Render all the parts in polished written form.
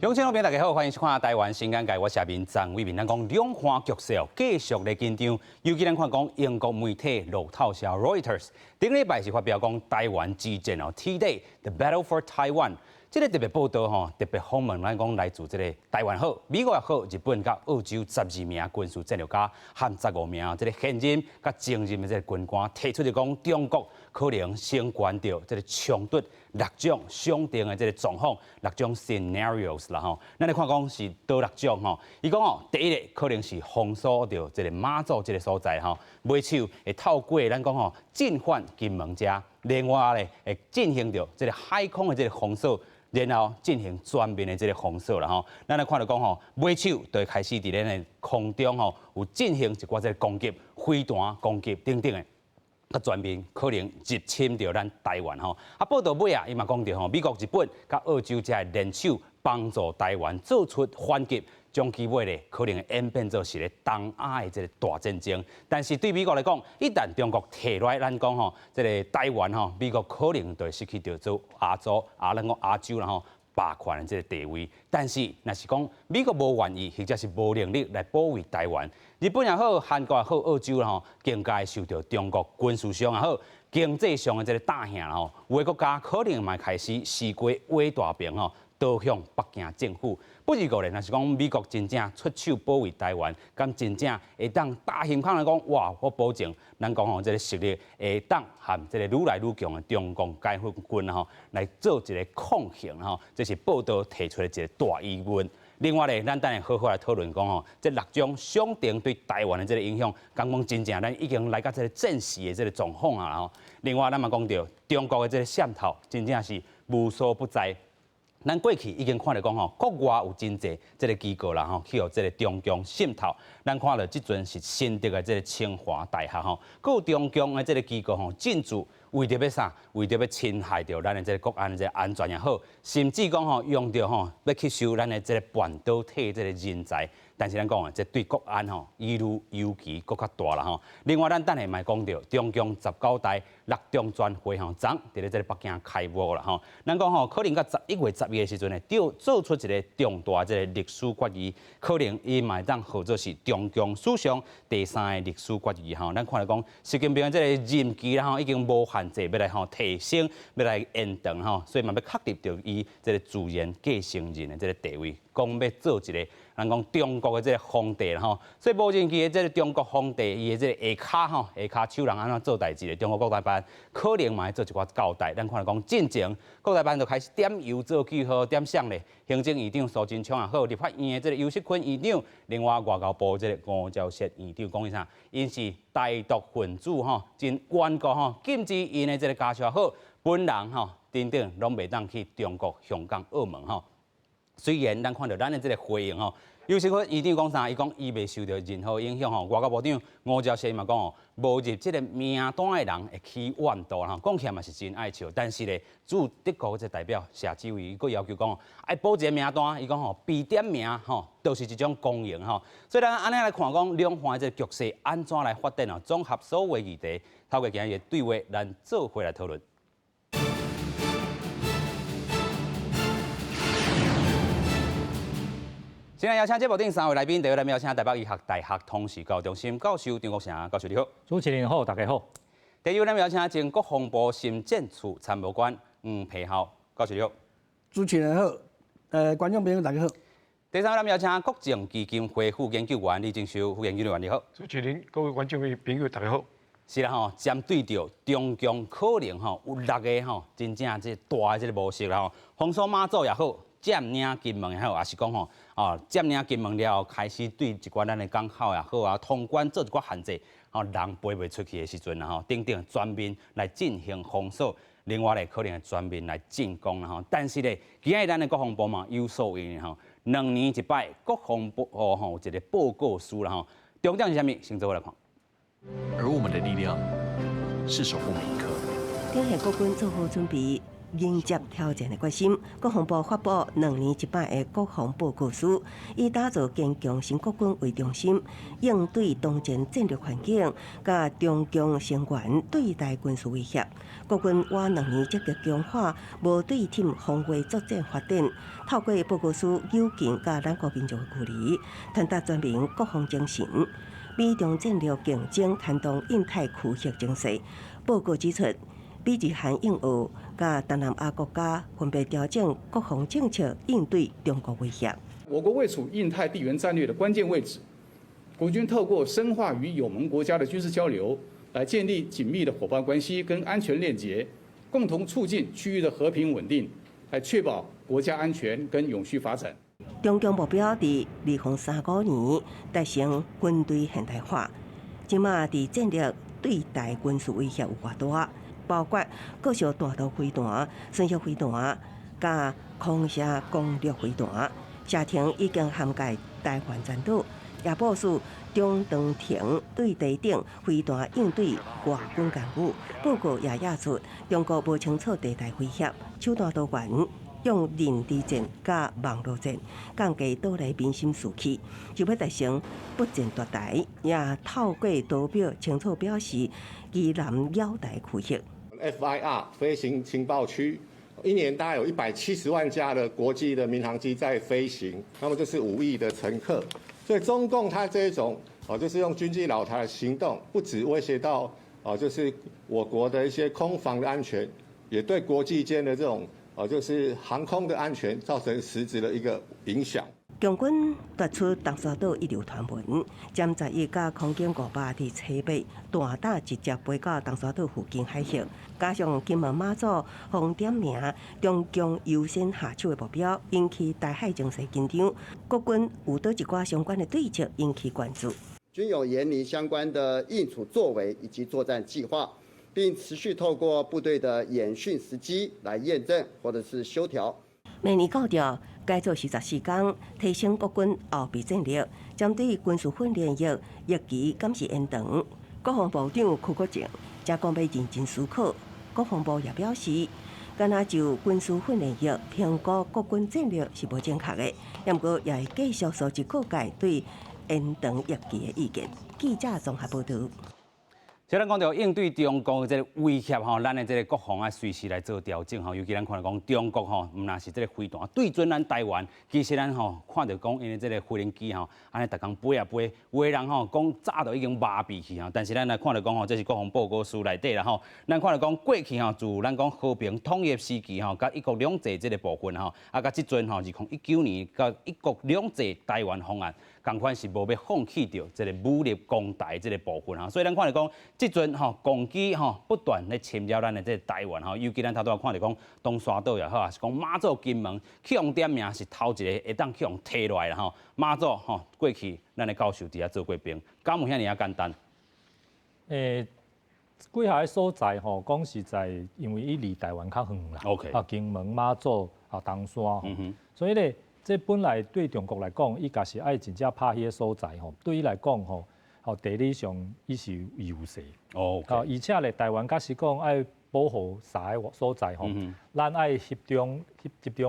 鄉親老朋友大家好，歡迎收看《台灣新眼界》，我是阿明張偉民。咱講兩岸局勢哦，繼續咧緊張。尤其咱看講英國媒體路透社 Reuters 頂禮拜是發表講台灣之戰哦，T-Day The Battle for Taiwan。這个特別報道吼，特別訪問咱講來自這个台灣好、美國也好、日本佮澳洲12名軍事戰略家和15名這个現任佮前任的這个軍官提出來講，中國可能先關著這个衝突六種想定的這个狀況，六種 scenarios 啦吼。咱來看講是佗六種吼，伊講哦，第一个可能是封鎖著這个馬祖這个所在吼，尾手會透過咱講吼進犯金門遮，另外咧會進行著這个海空的這个封鎖。然後進行全面的這个封鎖啦吼，咱來看著講吼，尾手就會開始佇咱的空中吼有進行一寡這个攻擊、飛彈攻擊等等的，佮全面可能入侵著咱台灣吼。啊，報道尾啊，伊嘛講著吼，美國、日本佮澳洲遮聯手幫助台灣做出反擊，將機會咧可能會演變做是咧東亞的這个大戰爭。但是對美國來講，一旦中國提來咱講吼，這个台灣吼，美國可能就會失去著做亞洲啊，咱講亞洲啦吼霸權的這个地位。但是，若是講美國無願意或者是無能力來保衛台灣，日本也好，韓國也好，澳洲啦吼，更加會受著中國軍事上也好，經濟上的這个打壓吼，有的國家可能嘛開始施過畫大餅吼，倒向北京政府。不過咧，若是講美國真正出手保衛台灣，敢真正會當打胸腔來講，哇！我保證，咱講吼，這个實力會當和這个愈來愈強的中共解放軍吼來做一个抗衡吼，這是報道提出的一个大疑問。另外咧，咱等下好好來討論講吼，這六種想定對台灣的這个影響，敢講真正咱已經來到這个戰時的這个狀況啊吼。另外，咱嘛講著中國的這个滲透，真正是無所不在。咱過去已經看著講吼，國外有真濟這个機構啦吼，去予這个中共滲透。咱看著這陣是新竹的這个清華大學吼，閣有中共的這个機構吼進駐，為著欲啥？為著欲侵害著咱的這个國安的這个安全也好，甚至講吼用著吼欲吸收咱的這个半導體這个人才。但是咱講啊，這對國安吼疑慮尤其閣較大啦吼。另外，咱等下嘛會講著中共十九大六中全會吼，昨佇咧這个北京開幕啦吼。咱講吼，可能到11月11的時陣呢，做出一个重大這个歷史決議，可能伊嘛會當號做是中共史上第三个歷史決議吼。咱看來講，習近平這个任期啦吼，已經無限制欲來吼提升，欲來延長吼，所以嘛欲確立著伊這个自然繼承人的這个地位，講欲做一个咱講中國的這个皇帝啦吼，所以無任期的這个中國皇帝，伊的這个下跤吼，下跤手人按怎做代誌咧？中國國台辦可能嘛會做一寡交代。咱看來講，進前國台辦就開始點油做記號，點誰咧？行政院長蘇貞昌也好，立法院的這个游錫堃院長，另外外交部這个吳釗燮院長講伊啥？𪜶是台獨分子吼，真頑固吼，禁止𪜶的這个家屬也好，本人吼等等，攏袂當去中國香港、澳門吼。雖然咱看著咱的這个回應吼，游錫堃院長講啥？伊講伊袂受著任何影響吼。外交部長吳釗燮嘛講哦，無入這个名單的人會起怨妒吼。講起來嘛是真愛笑，但是咧，駐德國這代表謝志偉伊閣要求講，愛保一个名單，伊講吼，被點名吼，都是一種光榮吼。所以咱按呢來看講，兩岸的這个局勢按怎來發展哦？綜合所有議題，透過今日的對話，咱做伙來討論。先來邀請節目頂三位來賓，第一位來邀請台北醫學大學通識教育中心教授張國成教授，你好。主持人好，大家好。第二位來邀請前國防部心戰處參謀官黃培灝教授，你好。主持人好，觀眾朋友大家好。第三位來邀請國政基金會副研究員李正修副研究員，你好。主持人，各位觀眾朋友大家好。是啦吼，針對著中共可能吼有六个吼真正這大的這个模式啦吼，封鎖馬祖也好，佔領金門也好，抑是講吼，哦，佔領金門了後，開始對一寡咱的港口也好啊，通關做一寡限制，吼，人飛袂出去的時陣啦吼，等等全面來進行封鎖，另外咧可能會全面來進攻啦吼。但是咧，今日咱的國防部嘛有所為吼，2年一擺國防部吼有一个報告書啦吼，重點是啥物？先做伙來看。而我們的力量是守護每一刻。頂下國軍做好準備。迎接挑戰的決心。國防部發布2年一擺的國防報告書，以打造堅強新國軍為中心，應對當前戰略環境，佮中共成員對台軍事威脅。國軍倚兩年積極強化無對稱防衛作戰發展，透過報告書有勁佮咱國民眾的距離，傳達全民國防精神。美中戰略競爭牽動印太區域情勢。報告指出，美日韓印澳佮東南亞國家分別調整國防政策，應對中國威脅。我國位處印太地緣戰略的關鍵位置，國軍透過深化與友盟國家的軍事交流，來建立緊密的夥伴關係跟安全鏈結，共同促進區域的和平穩定，來確保國家安全跟永續發展。中共目標佇2035年達成軍隊現代化。這馬佇戰略對台軍事威脅有偌大，包括各式彈道飛彈、巡弋飛彈、佮空射攻略飛彈，射程已經涵蓋台灣全島，也部署中長程對地頂飛彈應對外軍干預。報告也指出，中國無清楚地台威脅，手段多元，用認知戰佮網路戰降低島內民心士氣，就欲達成不戰奪台，也透過圖表清楚表示基南繞台區域。 FIR 飛行情報區，一年大概有170萬架的國際的民航機在飛行，那麼就是5億的乘客。所以中共它這種哦，就是用軍機擾台的行動，不止威脅到哦，就是我國的一些空防的安全，也對國際間的這種哦，就是航空的安全造成實質的一個影響。共軍奪取東沙島一流傳聞，殲十一佮空軍500佇初八彈彈直接飛到東沙島附近海域，加上金門馬祖予點名中共優先下手的目標，引起台海情勢緊張。國軍有佗一寡相關的對策引起關注。均有研擬相關的應處作為以及作戰計劃，並持續透過部隊的演訓時機來驗證或者是修調。明年到調改組44工，提升國軍後備戰力。針對軍事訓練役役期敢是延長，國防部長邱國正才講欲認真思考。國防部也表示，干焦就軍事訓練役評估國軍戰力是無正確的，毋過也會繼續收集各界對延長役期的意見。記者綜合報道。所以咱講著應對中國的這个威脅吼，咱的這个國防愛隨時來做調整吼。尤其咱看著講中國吼，毋但是這个飛彈對準咱台灣，其實咱吼看著講𪜶的這个飛行機吼，按呢逐工飛啊飛，有的人吼講早就已經麻痺去吼。但是咱來看著講吼，這是國防報告書內底啦吼。咱看著講過去吼，自咱講和平統一時期吼，佮一國兩制這个部分吼，啊，佮這陣吼，2019年佮一國兩制台灣方案，仝款是無欲放棄著這个武力攻台這个部分吼。所以咱看著講，這陣吼，共機吼不斷咧侵擾咱的這个台灣吼，尤其咱頭拄仔看著講東沙島也好，抑是講馬祖金門去予點名是頭一个會當去予提落來啦吼。馬祖吼過去咱的教授佇遐做過兵，敢有遐爾仔簡單？幾下所在吼，講實在，因為伊離台灣較遠啦。 啊，金門、馬祖啊，東沙吼，所以咧，這本來對中國來講，伊若是愛真正拍彼个所在吼，對伊來講吼，吼地理上伊是有優勢。啊，而且咧，台灣假使講愛保護三个所在吼，咱愛集中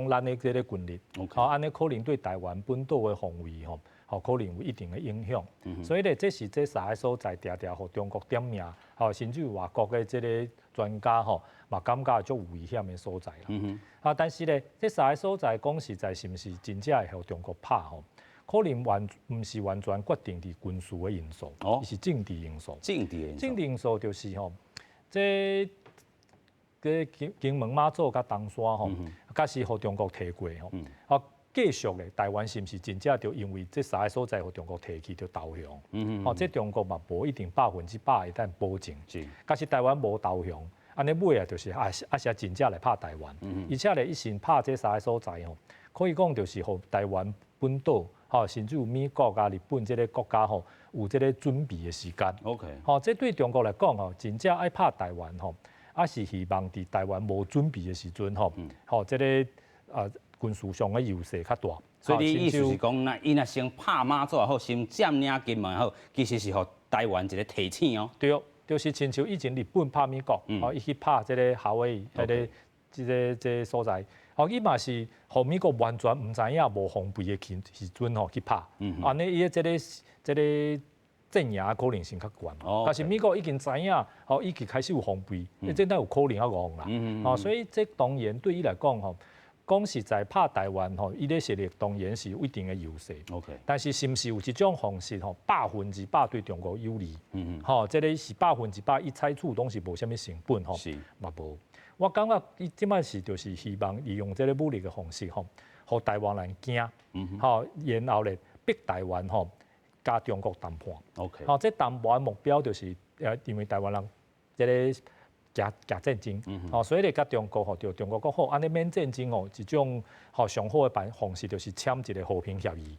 咱的這个軍力，吼，按呢可能對台灣本島的防衛吼，吼可能有一定的影響。所以咧，這是這三个所在定定予中國點名，吼，甚至外國的這个專家吼，嘛感覺足有危險的所在啦。啊，但是咧，這三个所在講實在是毋是真正會予中國拍吼？可能毋是完全決定佇軍事的因素，是政治因素。政治因素。政治因素就是吼，這個金門馬祖佮東沙吼，確實予中國提過吼。啊，繼續咧，台灣是毋是真正就因為這三个所在予中國提去就投降？吼，這中國嘛無一定100%會當保證。假使台灣無投降，按呢尾啊，就是啊啊是真正來拍台灣。而且咧，伊先拍這三个所在吼，可以講就是予台灣本島，吼，甚至有美國啊、日本這个國家吼，有這个準備的時間。 吼，這對中國來講吼，真正愛拍台灣吼，啊是希望佇台灣無準備的時陣吼，吼，這个軍事上的優勢較大。所以你意思是講，若伊若先拍馬祖也好，先佔領金門也好，其實是予台灣一个提醒哦。對，就是親像以前日本拍美國，吼，伊去拍這个夏威夷，彼个這個所在，吼，伊嘛是予美國完全毋知影無防備的時陣吼去拍，按呢伊的這個戰贏可能性較懸。但是美國已經知影，吼，已經開始有防備，這哪有可能較戇啦？哦，所以這當然對伊來講吼，講實在拍台灣吼，伊咧實力當然是有一定的優勢。 但是是毋是有一種方式吼，100%對中國有利？吼，這個是百分之百，伊採取攏是無啥物成本吼，嘛無。我感覺伊這擺是就是希望利用這個武力的方式吼，予台灣人驚，吼，然後咧逼台灣吼佮中國談判。 吼，這談判目標就是因為台灣人這個驚驚戰爭，吼，所以咧佮中國吼，就中國講好，按呢免戰爭吼，一種吼上好的辦方式就是簽一個和平協議。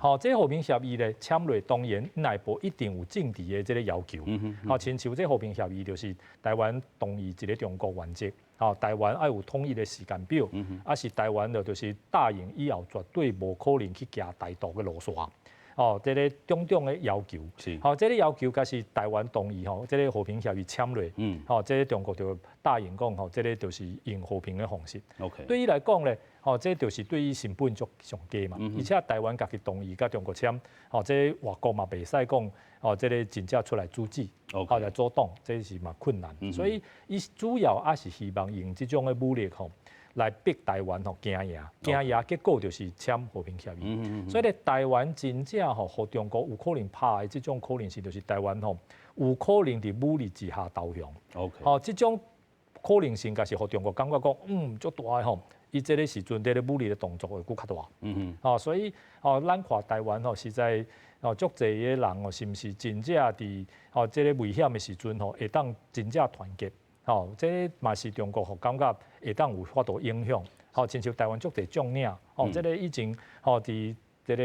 吼，這和平協議咧簽落，當然內部一定有政治的這個要求。吼，親像這和平協議就是台灣同意一個中國原則，吼，台灣愛有統一的時間表，啊是台灣的就是答應以後絕對無可能去行台獨的路線。哦，這個種種的要求，吼，這個要求若是台灣同意吼，這個和平協議簽落，吼，這個中國就答應講吼，這個就是用和平的方式。 對伊來講咧，吼，這就是對伊成本足上低嘛，而且台灣家己同意佮中國簽，吼，這外國嘛袂使講，吼，這個真正出來阻止，吼來阻擋，這是嘛困難。所以伊主要也是希望用這種的武力吼，來逼台灣吼驚贏，驚贏結果就是簽和平協議。所以咧，台灣真正吼，予中國有可能拍的這種可能性，就是台灣吼有可能佇武力之下投降。 吼，這種可能性，就是予中國感覺講，足大的吼，伊這個時陣這個武力的動作會閣較大。吼，所以吼，咱看台灣吼，實在吼，足濟的人哦，是毋是真正佇吼這個危險的時陣吼，會當真正團結？吼，這嘛是中國予感覺會當有法度影響。吼，親像台灣足濟將領，吼，這個以前吼佇這個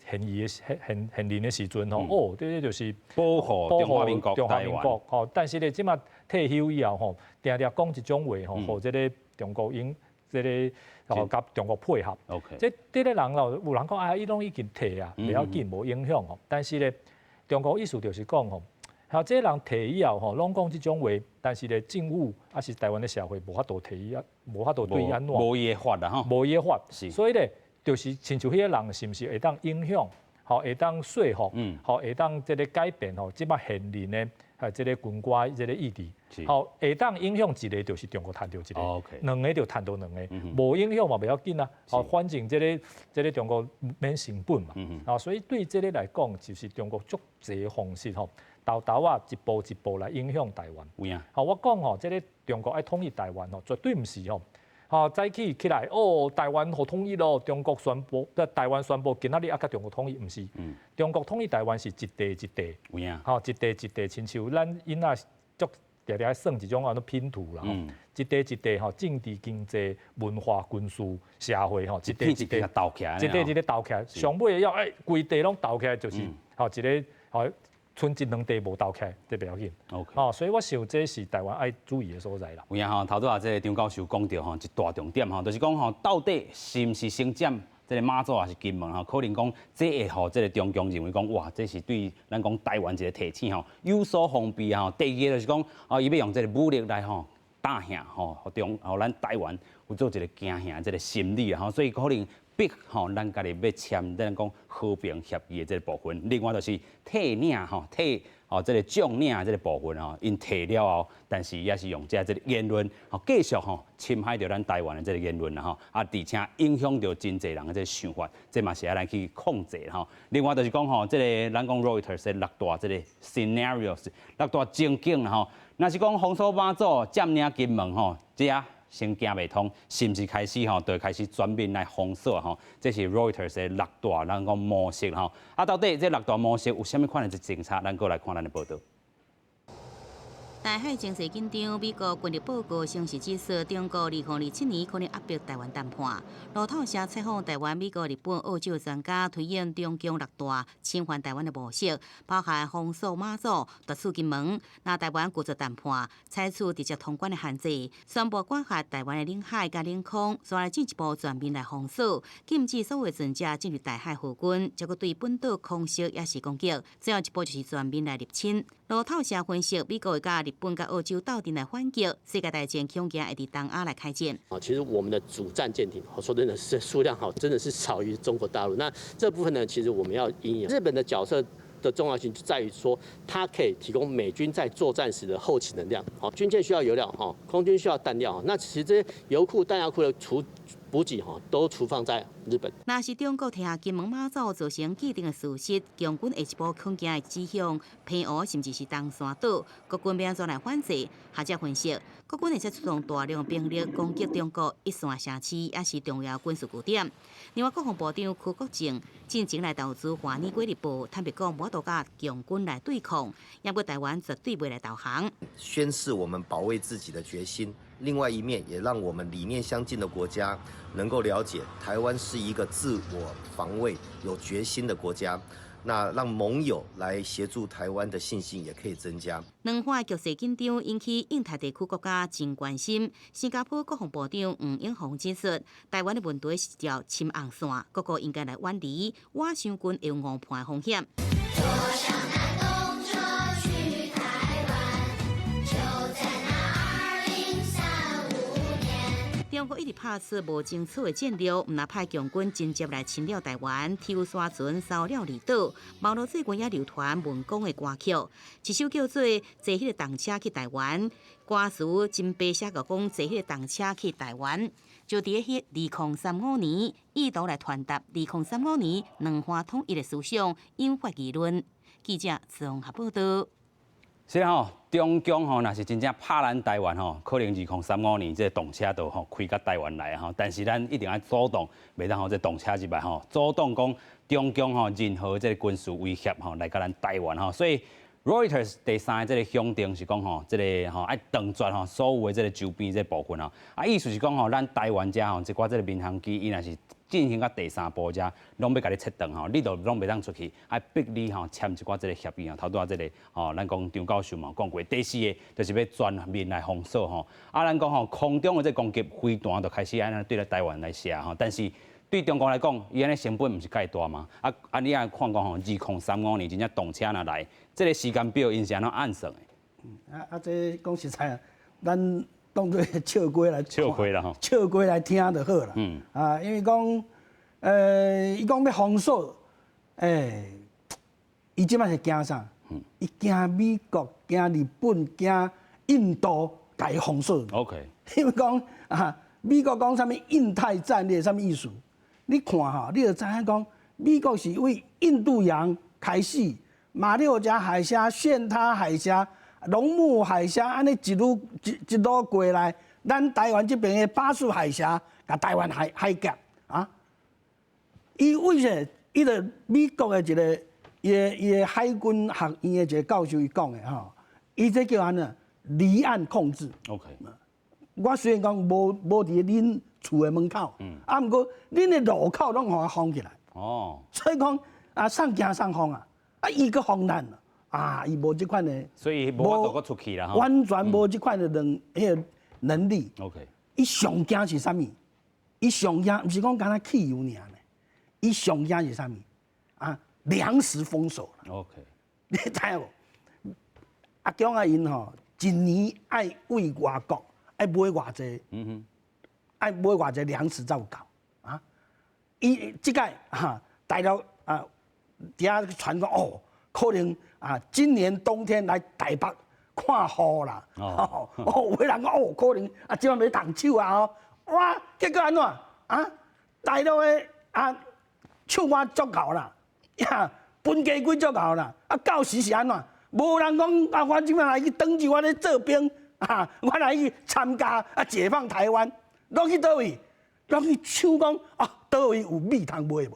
現役的現現現任的時陣吼，哦，這個就是保護中華民國中華民國吼，但是咧，這馬退休以後吼，定定講這種話吼，予這個中國應這個吼佮中國配合。這個人咯，有人講啊，伊攏已經退啊，袂要緊，無影響吼。但是咧，中國意思就是講吼，吼，這個人退以後吼，攏講這種話，但是咧，政府抑是台灣的社會無法度提伊啊，無法度對伊按怎？無伊的法啦吼。無伊的法。所以咧，就是親像彼個人是毋是會當影響，吼，會當說服，吼，會當這個改變吼，這擺現任的啊，這個軍官這個意志，吼，會當影響一個就是中國趁著一個，兩個就趁著兩個，無影響嘛袂要緊啊，吼，反正這個中國免成本嘛，啊，所以對這個來講，就是中國足濟方式吼，沓沓仔一步一步來影響台灣。有影。吼，我講吼，這個中國愛統一台灣吼，絕對毋是吼。吼，早起起來，哦，台灣予統一咯，中國宣布，台灣宣布今仔日愛佮中國統一，毋是。中國統一台灣是一塊一塊。有影。吼，一塊一塊，親像咱囡仔足定定愛算一種按呢拼圖啦，一塊一塊吼，政治、經濟、文化、軍事、社會吼，一塊一塊鬥起來，一塊一塊鬥起來，上尾要欸，規塊攏鬥起來，就是吼一個吼。賰一兩塊無鬥起來，這袂要緊。 哦，所以我想這是台灣愛注意的所在啦。有影吼，頭拄仔這個張教授講著吼，一大重點吼，就是講吼，到底是毋是先佔這個馬祖抑是金門吼？可能講這會予這個中共認為講，哇，這是對咱講台灣一個提醒吼，有所防備吼。第二個就是講，哦，伊欲用這個武力來吼打嚇吼，予咱台灣有做一個驚嚇這個心理吼，所以可能逼吼，咱家己欲簽咱講和平協議的這個部分。另外就是退領吼，退吼這個將領這個部分吼，𪜶退了後，但是也是用這個言論吼，繼續吼侵害著咱台灣的這個言論啦吼，啊，而且影響著真濟人的這個想法，這嘛是愛來去控制吼。另外就是講吼，這個咱講 Reuters 六大這個 scenarios，六大情景啦吼，若是講封鎖馬祖、佔領金門吼，這先行袂通，是毋是開始吼，就開始全面來封鎖吼？這是 Reuters 的六大咱講模式吼。啊，到底這六大模式有啥物款的政策？咱閣來看咱的報導。台海情勢緊張，美國軍力報告詳細指出，中國2027年可能壓迫台灣談判。路透社採訪台灣、美國、日本、澳洲專家，推演中共六大侵犯台灣的模式，包含封鎖馬祖、奪取金門。若台灣拒絕談判，採取直接通關的限制，宣布管轄台灣的領海佮領空，煞來進一步全面來封鎖，禁止所有船隻進入台海附近，這閣對本島空襲抑是攻擊。最後一步就是全面來入侵。路透社分析，美國會佮日日本佮澳洲鬥陣來反擊，世界大戰恐驚會佇東亞來開戰。啊，其實我們的主戰艦艇，說真的是數量好，真的是少於中國大陸。那這部分呢，其實我們要因應日本的角色的重要性就在於說，它可以提供美軍在作戰時的後勤能量。好，軍艦需要油料，哈，空軍需要彈藥。那其實這些油庫、彈藥庫的儲補給，哈，都儲放在日本。若是中國提下金門馬祖造成既定的事實，共軍下一步恐驚會指向澎湖，甚至是東山島。國軍欲按怎來反制？學者分析，國軍會使出動大量兵力攻擊中國一線城市，抑是重要軍事據點。另外，國防部長柯國正進前來投資《華爾街日報》，坦白講，無法度佮共軍來對抗，毋過台灣絕對袂來投降。宣示我們保衛自己的決心，另外一面也讓我們理念相近的國家能夠了解，台灣是一個自我防衛有決心的國家。那讓盟友來協助台灣的信心也可以增加。兩岸局勢緊張，引起印太地區國家真關心。新加坡國防部長黃永宏指出，台灣的問題是一條深紅線，各國應該來遠離倚將軍會有誤判的風險。坐上那動車去台灣，就在那2035年。中國一直拍出無清楚的戰略，毋但派共軍直接來侵略台灣，抽沙船騷擾離島。網路最近也流傳文攻的歌曲，一首叫做《坐彼個動車去台灣》，歌詞真白寫著講坐彼個動車去台灣。就佇彼2035年，意圖來傳達2035年兩岸統一的思想，引發議論。記者綜合報道。是吼，中共吼，若是真正拍咱台灣吼，可能2035年這個動車就吼開到台灣來吼。但是咱一定愛阻擋，袂當予這動車入來吼，阻擋講中共吼任何這個軍事威脅吼來共咱台灣吼。所以 Reuters 第三個這個響定是講吼，這個吼愛斷絕吼所有的這個周邊這個部分吼。啊，意思是講吼，咱台灣遮吼這寡這個民航機，伊若是進行到第三步遮，攏欲共你切斷吼，你就攏袂當出去，愛逼你吼簽一寡這個協議吼。頭拄仔這個吼，咱講張教授嘛講過，第四個就是欲全面來封鎖吼。啊，咱講吼空中的這個攻擊飛彈就開始按呢對咧台灣來射吼，但是對中國來講，伊按呢成本毋是蓋大嗎？啊啊，你愛看講吼，2035年真正動車若來，這個時間表𪜶是按怎按算的？啊啊，這講實在，咱當做笑話來笑話啦吼，笑話來聽就好啦。啊，因為講，伊講欲封鎖，伊這擺是驚啥？伊驚美國、驚日本、驚印度共伊封鎖。 因為講啊，美國講啥物印太戰略，啥物意思？你看吼，你就知影講，美國是為印度洋開始，馬六甲海峽、巽他海峽、龍目海峽，按呢一路一一路過來，咱台灣這邊的巴士海峽，共台灣海峽啊。伊為啥？伊就美國的一個伊的海軍學院的一個教授伊講的吼，伊這叫按怎離岸控制。 我雖然講無佇恁厝的門口，啊，毋過恁的路口攏予我封起來。所以講啊，啥驚啥封啊，啊，伊閣封咱，啊，伊無這款的，所以無法度閣出去啦，完全無這款的彼個能力。 伊上驚是啥物？伊上驚毋是講干焦汽油爾呢，伊上驚是啥物？啊，糧食封鎖。 你知影無？阿共仔𪜶吼，一年愛對外國愛買偌濟，愛買偌濟糧食才有夠啊！伊這擺哈大陸啊，佇遐傳講哦，可能啊，今年冬天來台北看雨啦。哦，有的人講哦，可能啊，這擺欲動手啊吼，哇，結果按怎啊？大陸的啊，唱歌足𠢕啦，呀，分雞雞足𠢕啦，啊，到時是按怎？無人講啊，我這擺來去登記，我咧做兵啊，我來去參加啊，解放台灣，攏去佗位？攏去搶講啊，佗位有米通買無？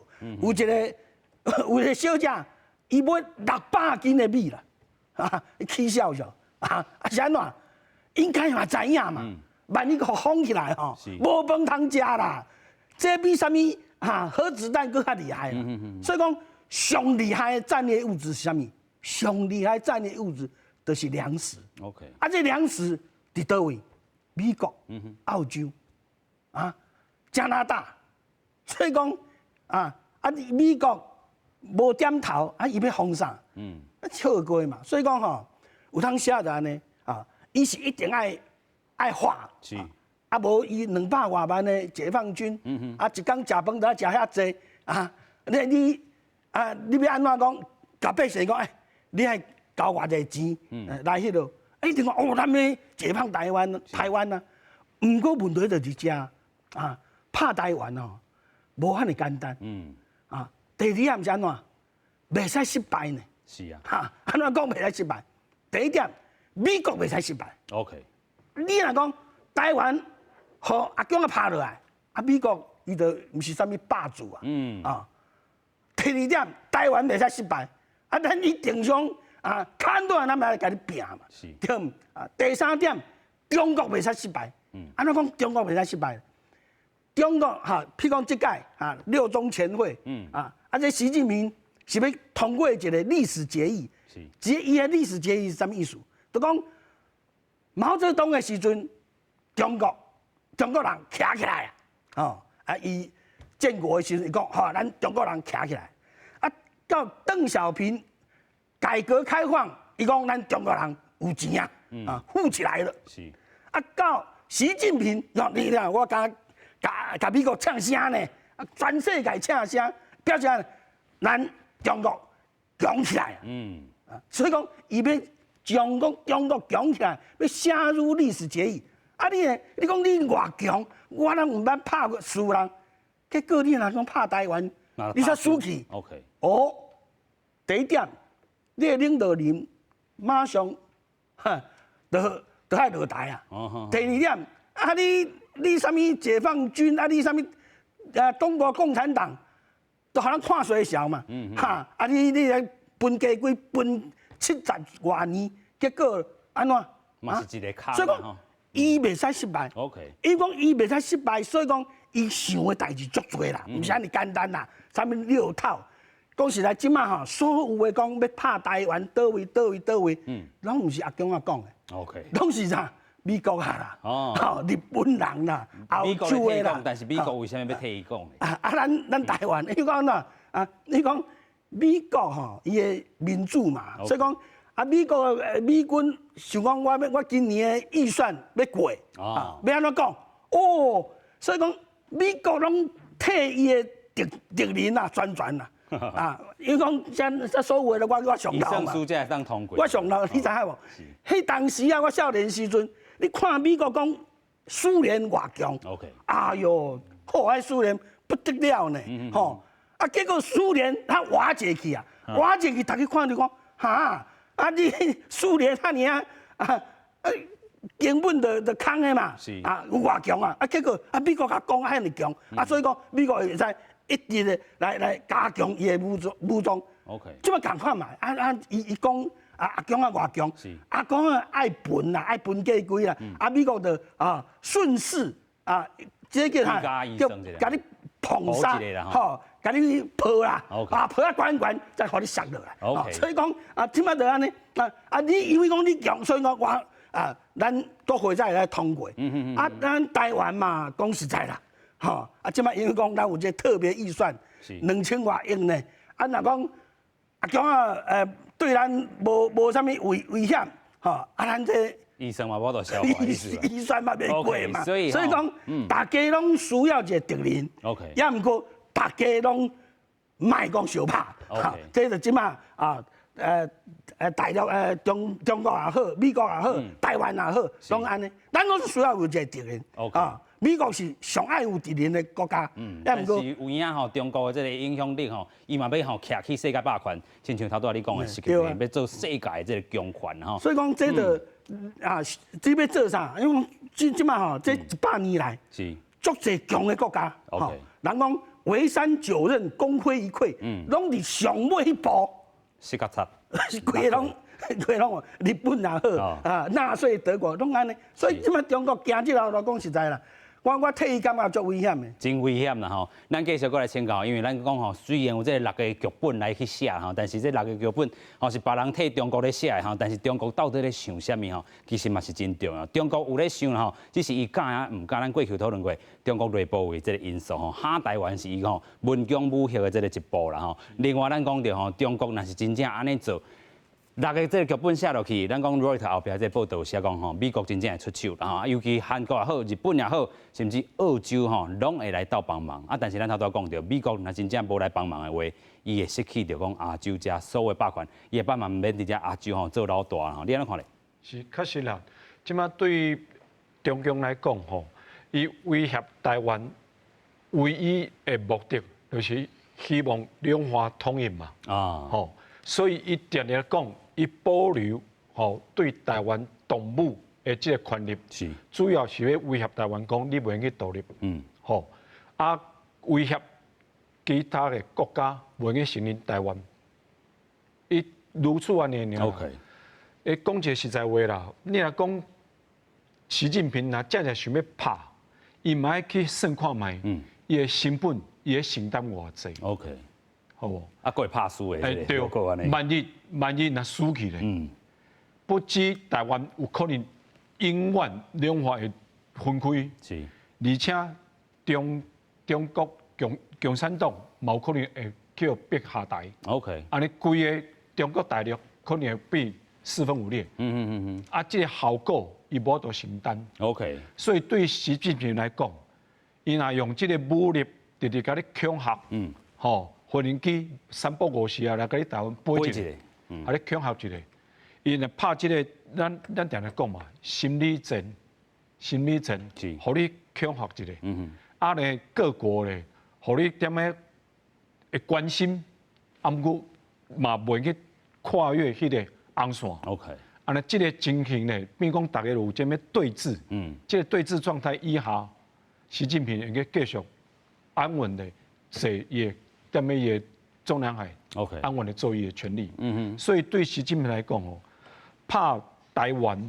有一個小姐，伊買600斤的米啦，啊，起笑笑啊，啊是按怎？應該嘛知影嘛，萬一予封起來吼，無飯通食啦。這比啥物啊核子彈閣較厲害啦。所以講，上厲害的戰略物資是啥物？上厲害戰略物資就是糧食。 啊，這糧食佇佗位？美國、澳洲、啊、加拿大。所以講啊啊，美國無點頭啊，伊欲封啥？啊，笑話嘛。所以講吼，有通寫就按呢啊。伊是一定愛畫。是。啊，無伊200外萬的解放軍，啊，一工食飯都愛食遐濟啊！你啊，你欲按怎講？共百姓講，欸，你愛交偌濟錢來彼落？一定講哦，咱欲解放台灣，台灣啊！毋過問題就佇遮啊，拍台灣哦，無遐爾簡單。啊，第二點是按怎？袂使失敗呢。是啊。哈，按怎講袂使失敗？第一點，美國袂使失敗。 你若講台灣，予阿共仔拍落來，啊，美國伊就毋是啥物霸主啊。啊，第二點，台灣袂使失敗，啊，咱一定想啊，砍斷咱嘛來共你拚嘛。對毋？啊，第三點，中國袂使失敗。按怎講中國袂使失敗？中國哈，譬如講這屆啊，六中全會，啊，啊，這習近平是欲通過一個歷史決議。這伊的歷史決議是啥物意思？就講毛澤東的時陣，中國人徛起來啊，哦，啊，伊建國的時陣，伊講吼，咱中國人徛起來，啊，到鄧小平改革開放，伊講咱中國人有錢啊，啊，富起來了。啊，到習近平，你看我敢共美國嗆聲呢，啊，全世界嗆聲，表示咱中國強起來。啊，所以講伊欲將講中國強起來，欲寫入歷史決議。啊你呢，你講你偌強，我攏毋捌拍過輸人，結果你若講拍台灣，你才輸去。 哦，第一點，你的領導人馬上，哈，就愛落台啊。第二點，啊你啥物解放軍啊？你啥物啊？中國共產黨都予人看衰小嘛。哈，啊你來分家幾分70外年，結果按怎？嘛是一个卡。所以講，伊袂使失敗。 伊講伊袂使失敗，所以講伊想的代誌足濟啦，毋是按呢簡單啦。啥物六套，講實在，這馬吼，所有的講欲拍台灣，佗位佗位佗位，攏毋是阿共仔講的。攏是啥？美國啊啦，吼，日本人啦，歐洲的啦。但是美國為啥物欲替伊講？啊啊！咱台灣，你講按怎？啊，你講美國吼，伊的民主嘛，所以講啊，美國美軍想講我欲我今年的預算欲過，啊，欲按怎講？哦，所以講美國攏替伊的敵人啊宣傳啦，啊，伊講這所有的我上老嘛，我上老，你知影無？彼當時啊，我少年時陣。你看美國講蘇聯偌強，哎喲，好愛蘇聯不得了呢，吼！啊，結果蘇聯它瓦解去啊，瓦解去，大家看著講，哈，啊你蘇聯遐爾啊，啊，根本就空的嘛，啊有偌強啊，啊結果啊美國共講遐爾強，啊所以講美國會使一直的來加強伊的武裝。這馬仝款嘛，啊啊伊伊講。啊，阿共仔偌強，阿共仔愛分啦，愛分家規啦，啊美國就啊順勢啊，這個叫啥？叫共你捧殺，吼，共你抱啦，啊抱啊懸懸，再予你殺落來。所以講啊，這馬就按呢，啊啊你因為講你強，所以講我啊，咱國會才會來通過。啊，咱台灣嘛，講實在啦，吼，啊這馬因為講咱有這特別預算，2000外億呢，啊若講阿共仔對咱無啥物危險，吼啊！咱這預算嘛，無法度消化，預算嘛袂過嘛，所以講，大家攏需要一個敵人，抑毋過大家攏莫講相拍，這就這馬啊，大陸中國也好，美國也好，台灣也好，攏按呢，咱攏需要有一個敵人，啊。美國是上愛有敵人的國家，但是有影吼，中國的這個影響力吼，伊嘛欲吼徛起世界霸權，親像頭拄仔你講的，是欲做世界的這個強權吼。所以講這就啊，這欲做啥？因為這這馬吼，這100年來，足濟強的國家，吼，人講圍山九仞，功虧一簣，攏佇上尾彼步，死甲賊，規个攏。規攏日本也好，啊，納粹德國攏按呢，所以這馬中國行這條路，講實在啦。我替伊感覺足危險的，真危險啦吼！咱繼續閣來請教，因為咱講吼，雖然有這六个劇本來去寫吼，但是這六个劇本吼是別人替中國咧寫的吼，但是中國到底咧想啥物吼，其實嘛是真重要。中國有咧想吼，只是伊敢抑毋敢。咱過去討論過，中國內部的這個因素吼，哈台灣是伊吼文攻武嚇的這個一步啦吼。另外，咱講著吼，中國若是真正按呢做。六个這個劇本寫落去，咱講 Reuters 後壁這個報道寫講吼，美國真正會出手，然後尤其韓國也好，日本也好，甚至澳洲吼，攏會來鬥幫忙。啊，但是咱頭拄講著，美國若真正無來幫忙的話，伊會失去著講亞洲遮所有霸權，伊會慢慢免佇遮亞洲吼做老大吼。你按怎看咧？是確實啦，這馬對中共來講吼，伊威脅台灣唯一的目的就是希望兩岸統一嘛。啊，吼，所以伊定定講，伊保留吼對台灣動武的這個權利，主要是欲威脅台灣，講你袂用去獨立，吼，啊威脅其他的國家袂用去承認台灣，伊如此按呢爾。 欸，講一個實在話啦，你若講習近平若真正想欲拍，伊嘛愛去算看覓，伊的成本，伊會承擔偌濟。 好無？啊，閣會拍輸的，欸，對，萬一若輸去咧，不止台灣有可能永遠兩岸會分開，而且中國共產黨嘛有可能會予逼下台。 按呢規个中國大陸可能會變四分五裂。啊，這個後果伊無法度承擔。 所以對習近平來講，伊若用這個武力直直共你恐嚇，吼，無人機三不五時啊來共你台灣飛一下，共你恐嚇一下，伊若拍這個，咱定定講嘛，心理戰，心理戰，予你恐嚇一下。啊咧，各國咧，予你踮咧會關心，啊毋過嘛袂去跨越彼個紅線。 按呢，這個情形咧，變講大家有這麼對峙，這個對峙狀態以下，習近平應該繼續安穩的坐伊的踮咧伊的中南海安穩的做伊的權力。所以對習近平來講哦，拍台灣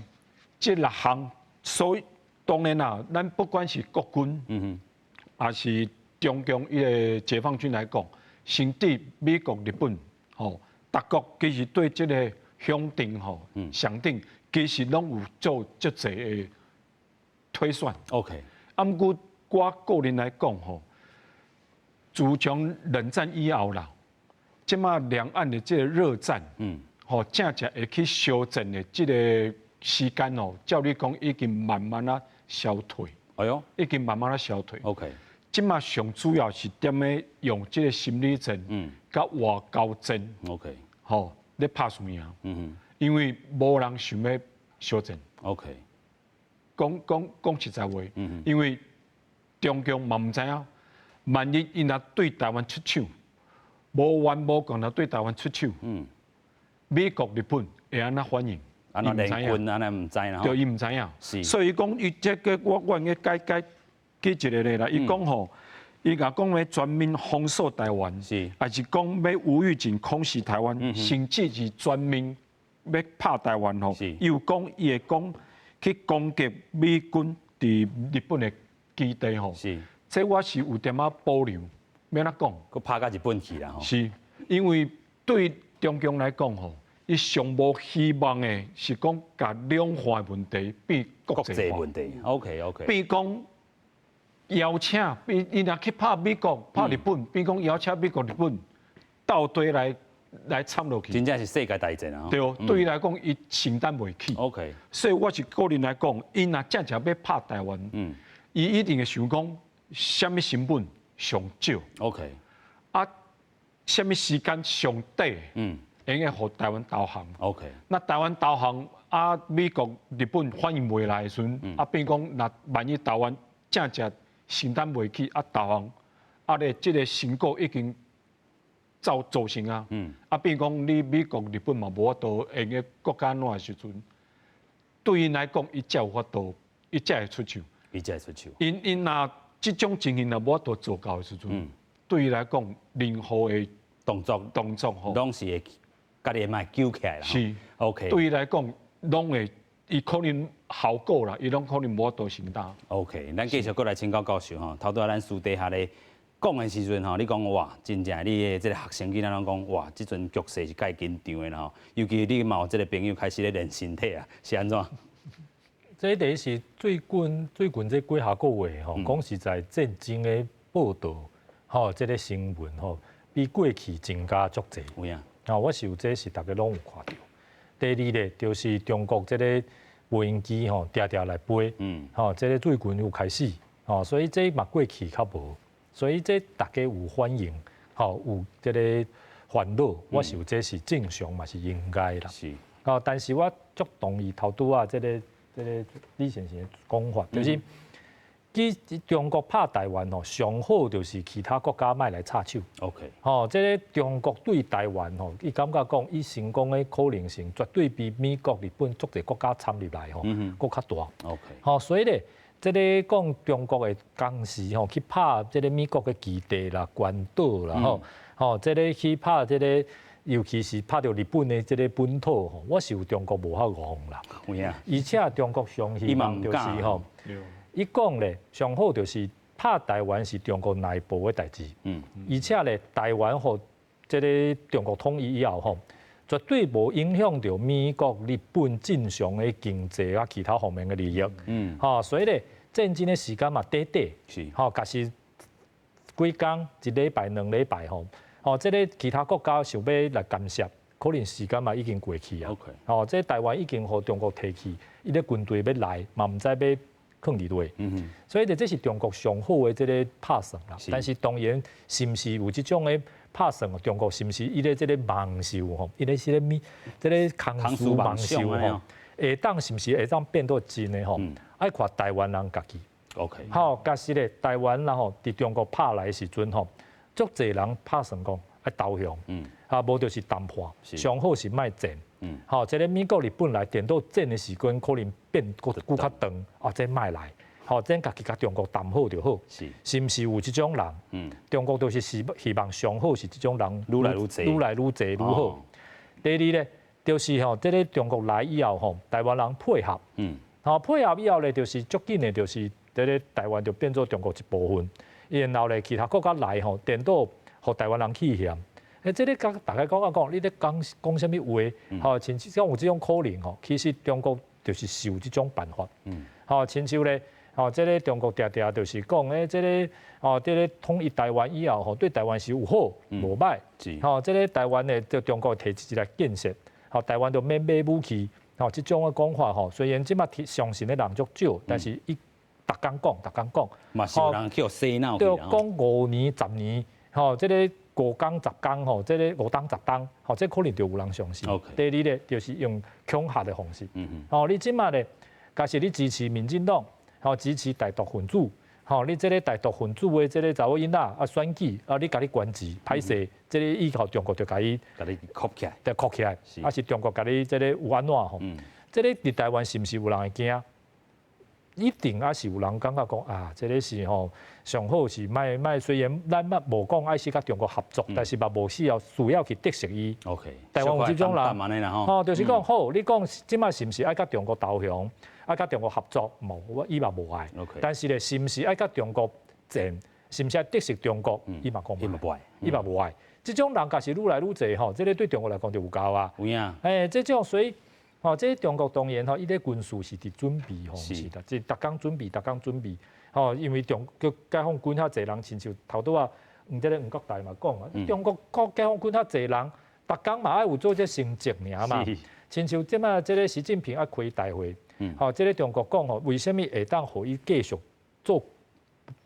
這六項，所以當然啦，咱不管是國軍，還是中共伊个解放軍來講，甚至美國、日本，吼，各國其實對這個協定吼，協定其實攏有做足濟的推算。 啊，毋過我個人來講吼，自從冷戰以後啦，這馬兩岸的這個熱戰，吼，正正會去相戰的這個時間哦，照理講已經慢慢啊消退。哎喲，已經慢慢啊消退。 這馬上主要是踮咧用這個心理戰，佮外交戰。 吼，咧拍輸贏。因為無人想欲相戰。 講實在話，因為中共嘛毋知影，萬一伊若對台灣出手，無緣無故若對台灣出手，美國、日本會按怎反應？按怎聯軍按呢毋知啦。對，伊毋知影。所以講，伊這個我用該該舉一個例啦。伊講吼，伊若講欲全面封鎖台灣，抑是講欲無預警空襲台灣，甚至是全面欲拍台灣吼。伊有講，伊會講去攻擊美軍佇日本的基地吼。這我是有點仔保留，欲按怎講？閣拍到日本去啦吼。是，因為對中共來講吼，伊上無希望的是講共兩岸的問題變國際問題。OK。變講邀請，伊若去拍美國、拍日本，變講邀請美國、日本鬥地來參落去。真正是世界大戰啊！對，對伊來講，伊承擔袂起。 所以我是個人來講，伊若真正欲拍台灣，伊一定會想講，啥物成本上少。 啊，啥物時間上短，會用予台灣投降。 那台灣投降，啊，美國、日本反應袂來的時陣，啊，變講若萬一台灣真正承擔袂起，啊，投降，啊咧，這個成果已經造成啊，啊，變講你美國、日本嘛無法度會用國家按怎的時陣，對𪜶來講，伊才有法度，伊才會出手。伊才會出手。𪜶若這種情形若無法度做到的時陣，對伊來講，任何的動作吼，攏是會家己會莫揪起來啦。是。 對伊來講，攏會，伊可能效果啦，伊攏可能無法度承擔。 OK，咱繼續閣來請教教授吼，頭拄仔咱私底下咧講的時陣吼，你講哇，真正你的這個學生囡仔攏講哇，這陣局勢是蓋緊張的啦吼，尤其你嘛有這個朋友開始咧練身體啊，是按怎？這第一是最近這幾下個月吼，講實在戰爭的報道，吼，這個新聞吼，比過去增加足濟。有影。啊，我想這是大家攏有看著。第二咧，就是中國這个無人機吼，定定來飛，吼，這个最近又開始，吼，所以這嘛過去較無，所以這大家有反應，吼，有這个煩惱，我想這是正常嘛，是應該啦。哦，但是我足同意頭拄仔這个李先生的講法，就是其實中國拍台灣吼，上好就是其他國家莫來插手。 吼，這个中國對台灣吼，伊感覺講伊成功的可能性絕對比美國、日本足濟國家參入來吼，閣較大。 吼，所以咧，這个講中國的當時吼去拍這个美國的基地啦、關島啦吼，吼，這个去拍這个，尤其是拍著日本的這个本土吼，我想中國無遐戇啦。而且中國上希望就是吼，伊講咧，上好就是拍台灣是中國內部的代誌。而且咧，台灣予這个中國統一以後吼，絕對無影響著美國、日本正常的經濟啊，其他方面的利益。吼，所以咧，戰爭的時間嘛短短。吼，假使幾工、一禮拜、兩禮拜吼，吼，這个其他國家想欲來干涉，可能時間嘛已經過去啊。吼，這台灣已經予中國提去，伊咧軍隊欲來嘛，毋知欲囥佇佗。所以這是中國上好的這个拍算啦。但是當然，是毋是有這種的拍算？中國是毋是伊咧這个夢想吼？伊咧是咧物，這个空思夢想吼？會當是毋是會當變做真的吼？愛看台灣人家己。 好，假使咧台灣人吼，佇中國拍來的時陣吼，足濟人拍算講愛投降。啊，無就是談判，上好是莫戰。吼，這个美國、日本來電到戰的時間可能變閣閣較長，啊，這莫來。吼，這家己佮中國談好就好。是毋是有這種人？中國就是希望上好是這種人愈來愈濟，愈來愈濟愈好。第二咧，就是吼，這个中國來以後吼，台灣人配合。吼，配合以後咧，就是足緊的，就是這个台灣就變做中國一部分。然後咧，其他國家來吼，顛倒予台灣人去嫌。欸，這个佮大家講啊講，你咧講講啥物話？吼，親像有這種可能吼，其實中國就是受這種辦法。吼，親像咧，吼，這个中國定定就是講，欸，這个吼，這个統一台灣以後吼，對台灣是有好無歹。吼，這个台灣的就中國提出來建設，吼，台灣就免買武器，吼，這種的講法吼，雖然這馬相信的人足少，但是伊逐工講，逐工講，嘛是有人去洗腦。對，講5年、10年，吼，這个5工、10工，吼，這个5冬、10冬，吼，這可能就有人相信。第二咧，就是用恐嚇的方式。吼，你這馬咧，假設你支持民進黨，吼，支持台獨分子，吼，你這个台獨分子的這个查某囡仔啊選舉啊，你共你關機，歹勢，這个以後中國就共伊，共你箍起來，就箍起來，啊是中國共你這个有按怎吼？這个佇台灣是毋是有人會驚？一定抑是有人感覺講啊，這个是吼上好是莫莫，雖然咱嘛無講愛是佮中國合作，但是嘛無需要去得罪伊。 台灣有這種人，吼，就是講好，你講這馬是毋是愛佮中國投降，愛佮中國合作？無，我伊嘛無愛。但是咧，是毋是愛佮中國戰？是毋是愛得罪中國？伊嘛講伊嘛無愛，伊嘛無愛。這種人假是愈來愈濟吼，這个對中國來講就有夠啊。有影。欸，這種所以。吼，這個中國當然吼，伊咧軍事是佇準備吼，是啦，這逐工準備，逐工準備。吼，因為中國解放軍遐濟人，親像頭拄仔，這个黃國大嘛講啊，中國國解放軍遐濟人，逐工嘛愛有做這成績爾嘛。親像這馬這个習近平愛開大會，吼，這个中國講吼，為啥物會當予伊繼續做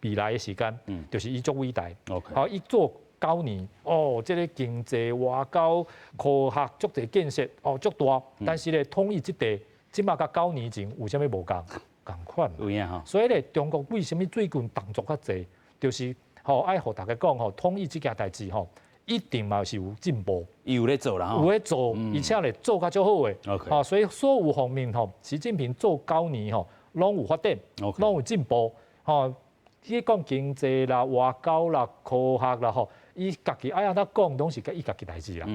未來的時間？就是伊足偉大。吼，伊做9年哦，這个經濟、外交、科學足濟建設哦，足大。但是咧，統一這塊，這馬佮9年前有啥物無仝？仝款。有影吼。所以咧，中國為啥物最近動作較濟？就是吼，愛予大家講吼，統一這件代誌吼，一定嘛是有進步。伊有咧做啦有咧做，而且咧做較足好的。 吼，所以所有方面吼，習近平做九年吼，攏有發展，攏有進步。吼，你講經濟啦、外交啦、科學啦吼。伊家己愛按怎講，攏是佮伊家己代誌啦。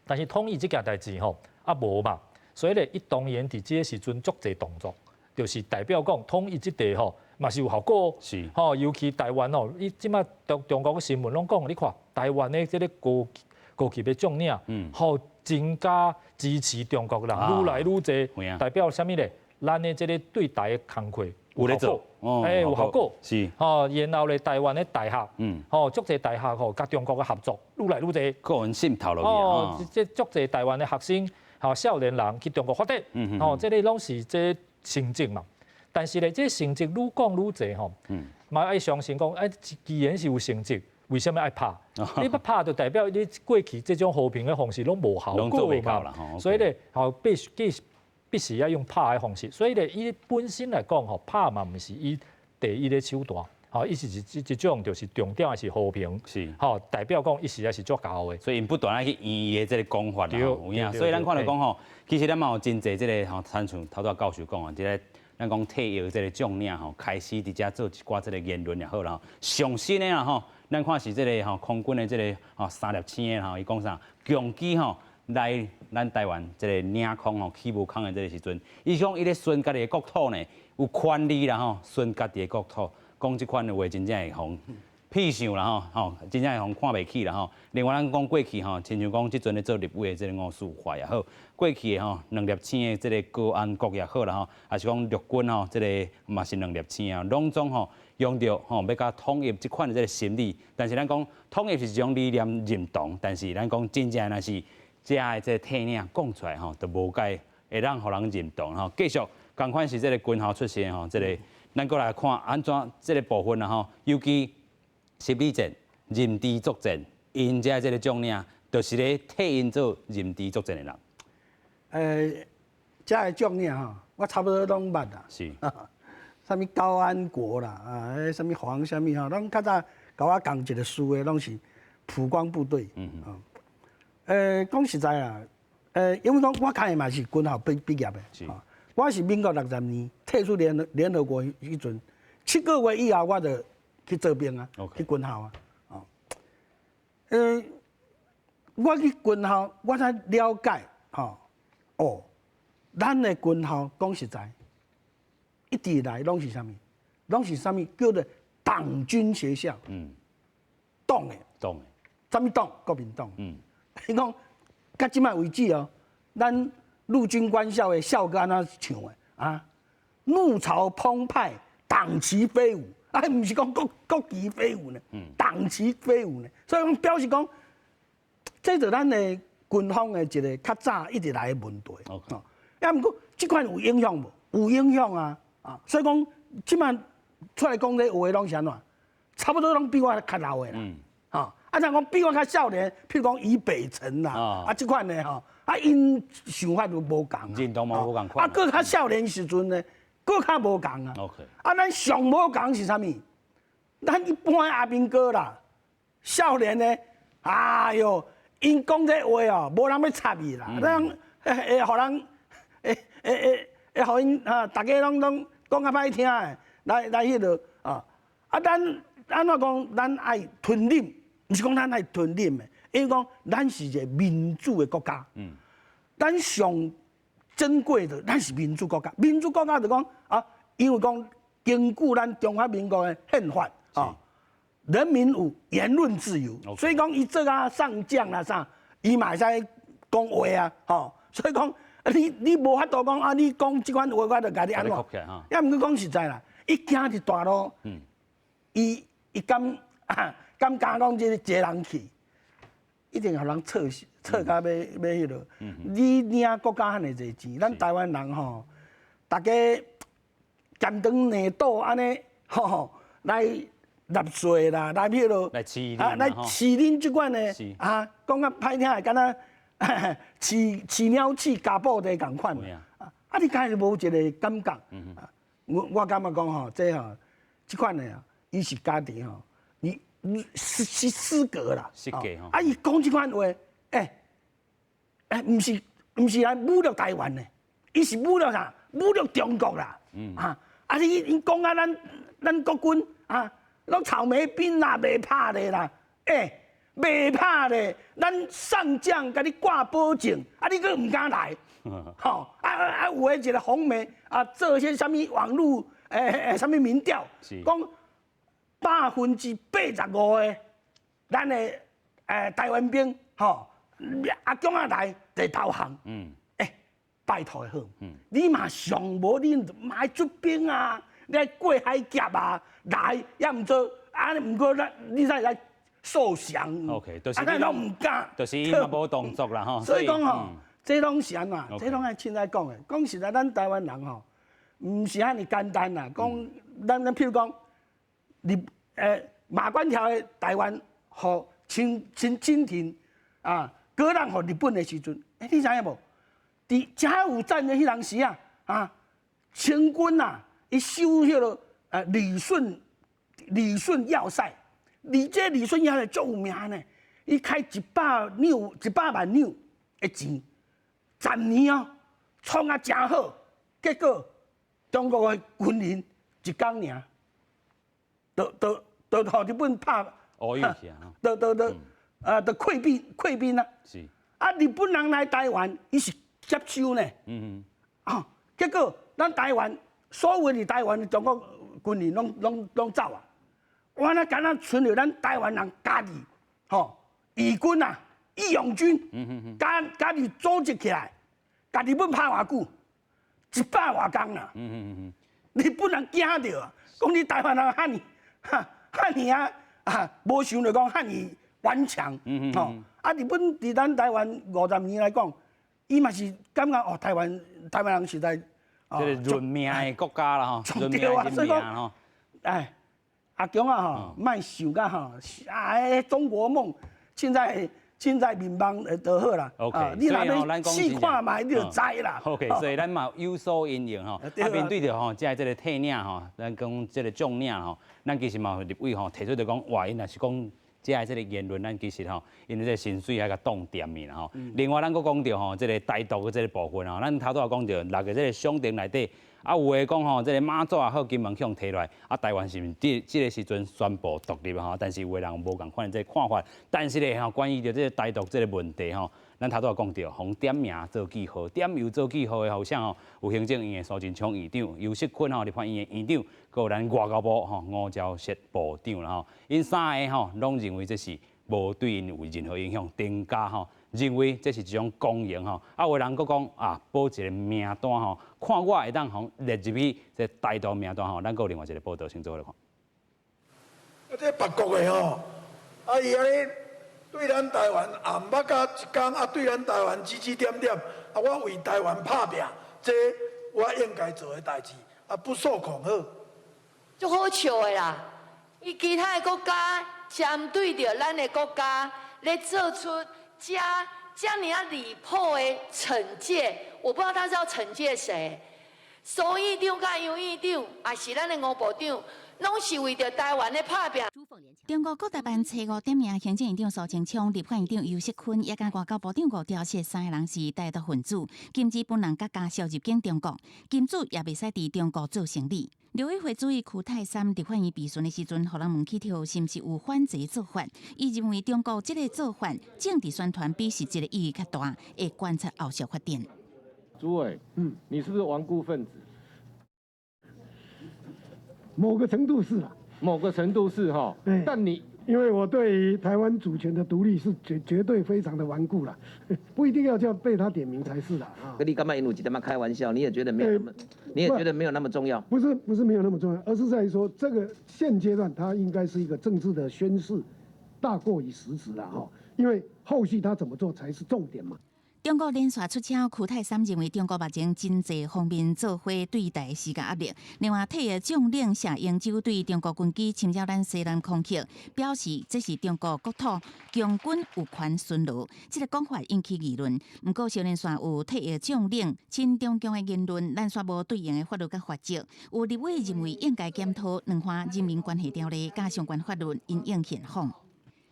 但是統一這件代誌吼，啊無嘛，所以咧，伊當然佇這个時陣足濟動作，就是代表講統一這塊吼，嘛是有效果。吼，尤其台灣吼，伊這馬中國的新聞攏講，你看台灣的這个高高級的將領，吼，增加支持中國人愈來愈濟，代表啥物咧？咱的這个對台的工課有咧做，欸，有效果。吼，然後咧，台灣的大學，吼，足濟大學吼，佮中國的合作愈來愈濟。個人滲透落去哦，這足濟台灣的學生，吼少年人去中國發展，吼，這個攏是這成績嘛。但是咧，這成績愈講愈濟吼，嘛愛相信講，哎，既然是有成績，為啥物愛拍？你欲拍就代表你過去這種和平的方式攏無效果嘛。所以咧，吼必須必須要用拍的方式。所以咧，伊本身來講吼，拍嘛毋是伊第一个手段。吼，伊是一種就是重點是和平，吼代表講伊實在是足夠的。所以𪜶不斷愛去圓伊的這个講法啦，有影。所以咱看著講吼，其實咱嘛有真濟這个吼，親像頭拄仔教授講啊，這个咱講退役這个將領吼，開始佇遮做一寡這个言論也好啦，上新的啦吼，咱看是這个吼空軍的這个吼三粒星的吼，伊講啥？共機吼來咱台灣這个領空吼起霧空的這个時陣，伊講伊咧巡家己的國土呢，有權利啦吼，巡家己的國土。講這款的話，真正會予屁想啦吼，吼，真正會予看袂起啦吼。另外，咱講過去吼，親像講這陣咧做立委的這個吳思懷也好，過去的吼兩粒星的這個高安國也好啦吼，抑是講陸軍吼，這個嘛是兩粒星啊，攏總吼用著吼欲共統一這款的這個心理。但是咱講統一是一種理念認同，但是咱講真正若是遮的這個退領講出來吼，就無解會當予人認同吼。繼續，仝款是這個軍校出身吼，這個。咱閣來看按怎這个部分啦吼，尤其心理戰、認知作戰，𪜶遮這个將領，就是咧替𪜶做認知作戰的人。遮个將領吼，我差不多攏捌啦。啥物高安國啦，啊，彼啥物黃啥物吼，攏較早共我仝一个師的，攏是普光部隊。講實在啊，因為講我較的嘛是軍校畢業的。我是民國60年退出聯合國彼陣，7個月以後我就去做兵啊，去軍校啊。哦，我去軍校，我才了解，吼，哦，咱的軍校講實在，一直以來攏是啥物？攏是啥物叫做黨軍學校？黨的。黨的。啥物黨？國民黨。伊講，到這擺為止哦，咱陸軍官校的校歌按怎唱的啊？怒潮澎湃，黨旗飛舞，啊，毋是講國旗飛舞呢，黨旗飛舞呢。所以講表示講，這就咱的軍方的一个較早一直來的問題。啊，毋過這款有影響無？有影響啊！啊，所以講這擺出來講這話攏是按怎？差不多攏比我較老的啦。啊，啊，若講比我較少年，譬如講于北辰啦，啊，這款的吼。啊，𪜶想法就無仝，認同嘛無仝款。啊，閣較少年時陣呢，閣較無仝啊。啊，咱上無仝是啥物？咱一般的阿兵哥啦，少年的，哎喲，𪜶講這話哦，無人欲插伊啦，咱會予人會予𪜶啊，大家攏講較歹聽的，來彼落啊。啊，咱按怎講？咱愛吞忍，毋是講咱愛吞忍的。因為講，咱是一个民主的國家，咱上珍貴的，咱是民主國家。民主國家就講啊，因為講根據咱中華民國的憲法啊，人民有言論自由，所以講伊做啊上將啦啥，伊嘛會使講話啊，吼。所以講，你無法度講啊，你講這款話，我就共你按怎？抑毋過講實在啦，伊行佇大路，伊敢講這個坐人去？一定予人臭臭甲欲欲彼落。你領國家遐爾濟錢，咱台灣人吼，大家鹹腸硬肚按呢吼來納稅啦，來彼落，啊來飼恁這款的啊，講較歹聽的，敢若飼鳥飼家寶地仝款。啊，你敢會無一个感覺？我感覺講吼，這吼這款的啊，伊是家己吼，你。是失格啦，失格吼。啊，伊講這款話，欸，毋是來侮辱台灣的，伊是侮辱啥？侮辱中國啦。啊，你𪜶講啊，咱國軍啊，攏草莓兵啦，袂拍的啦，欸，袂拍的，咱上將共你掛保證，啊，你閣毋敢來，吼，啊，有的一个紅媒啊，做些啥物網路，欸，啥物民調，講85%的咱的台灣兵，吼，阿共仔來就投降。欸，拜託的好，你嘛上無你嘛愛出兵啊，你愛過海峽啊，來，抑毋做，啊，毋過咱你才會來受降。 OK，就是啊，咱攏毋敢。就是伊嘛無動作啦吼。所以講吼，這攏是按怎？這攏愛凊彩講的。講實在，咱台灣人吼，毋是按呢簡單啦。講咱譬如講，馬關條約台灣，予清清清廷啊，割讓予日本的時陣，欸，你知影無？佇甲午戰爭彼當時啊，啊，清軍啊，伊守彼个旅順要塞，而這旅順要塞足有名呢，伊開100兩100萬兩的錢，10年哦，創啊誠好，結果中國的軍人一工爾，就予日本拍，就就就啊，就潰兵啊。啊，日本人來台灣，伊是接收呢。啊，結果咱台灣所有佇台灣的中國軍人攏走啊。我那敢若賰著咱台灣人家己，吼，義軍啊，義勇軍，家己組織起來，共日本拍偌久？100外工啦。日本人驚著啊，講你台灣人遐爾，哈，遐爾啊啊，無想著講遐爾頑強，吼。啊，日本佇咱台灣50年來講，伊嘛是感覺哦，台灣人實在，這個認命的國家啦吼，認命的命吼。哎，阿強啊吼，莫想甲吼，啊，中國夢，凊彩眠夢就好啦。 OK，你若欲試看覓，你就知啦。 OK，所以咱嘛有所因應吼。啊，面對著吼，這個退領吼，咱講這個將領吼，咱其實嘛有立委吼提出著講，哇，𪜶若是講這個言論，咱其實吼，𪜶這個薪水愛共凍掂去啦吼。另外，咱閣講著吼，這個台獨的這個部分吼，咱頭拄仔講著六個這個商定內底，啊，有的講吼，這個馬祖也好，金門去予提來，啊，台灣是毋是這個時陣宣布獨立吼？但是有的人無仝款的這個看法。但是咧吼，關於著這個台獨這個問題吼，咱頭拄仔講著，予點名做記號，點油做記號的好像吼，有行政院的蘇貞昌院長，游錫堃吼立法院的院長，閣有咱外交部吼吳釗燮部長啦吼，𪜶三个吼攏認為這是無對𪜶有任何影響，專家吼認為這是一種光榮吼，啊有的人閣講啊，報一個名單吼，看我會當予列入去這台獨名單吼，咱閣有另外一個報道先做來看。啊，這別國的吼，啊伊按呢對咱台灣也毋捌甲一工啊，對咱台灣指指點點，啊我為台灣拍拚，這我應該做的代誌，啊不受恐嚇。足好笑的啦！伊其他的國家針對著咱的國家咧做出遮遮爾仔離譜的懲戒，我不知道他是要懲戒誰。蘇院長佮楊院長，也是咱的吳部長，攏是為著台灣咧拍拚。中國國台辦初五點名行政院長蘇貞昌、立法院長游錫堃，也佮外交部長吳釗燮三个人是台獨分子，禁止本人佮家屬入境中國，禁止也袂使佇中國做生理。陸委會主委區泰山立法院備詢的時陣，予人問起著是毋是有反賊做法？伊認為中國這個做法政治宣傳比實質的意義較大，會觀察後續發展。主委，你是不是頑固分子？某個程度是啊，某個程度是哈，但你因為我對於台灣主權的獨立是絕對非常的頑固啦，不一定要叫被他點名才是的啊。你感覺有一點仔開玩笑，你也覺得沒有那麼，你也覺得沒有那麼重要？不是不是沒有那麼重要，而是在於說這個現階段它應該是一個政治的宣示，大過於實質啦哈，因為後續他怎麼做才是重點嘛。中國連續出招，區泰山認為中國目前真濟方面做伙對台施加壓力。另外，退役將領謝英洲對中國軍機侵擾咱西南空域，表示這是中國國土，共軍有權巡邏。這個講法引起議論。毋過，小連線有退役將領親中共的言論，咱煞無對應的法律佮罰則。有立委認為應該檢討兩岸人民關係條例佮相關法律，因應憲法。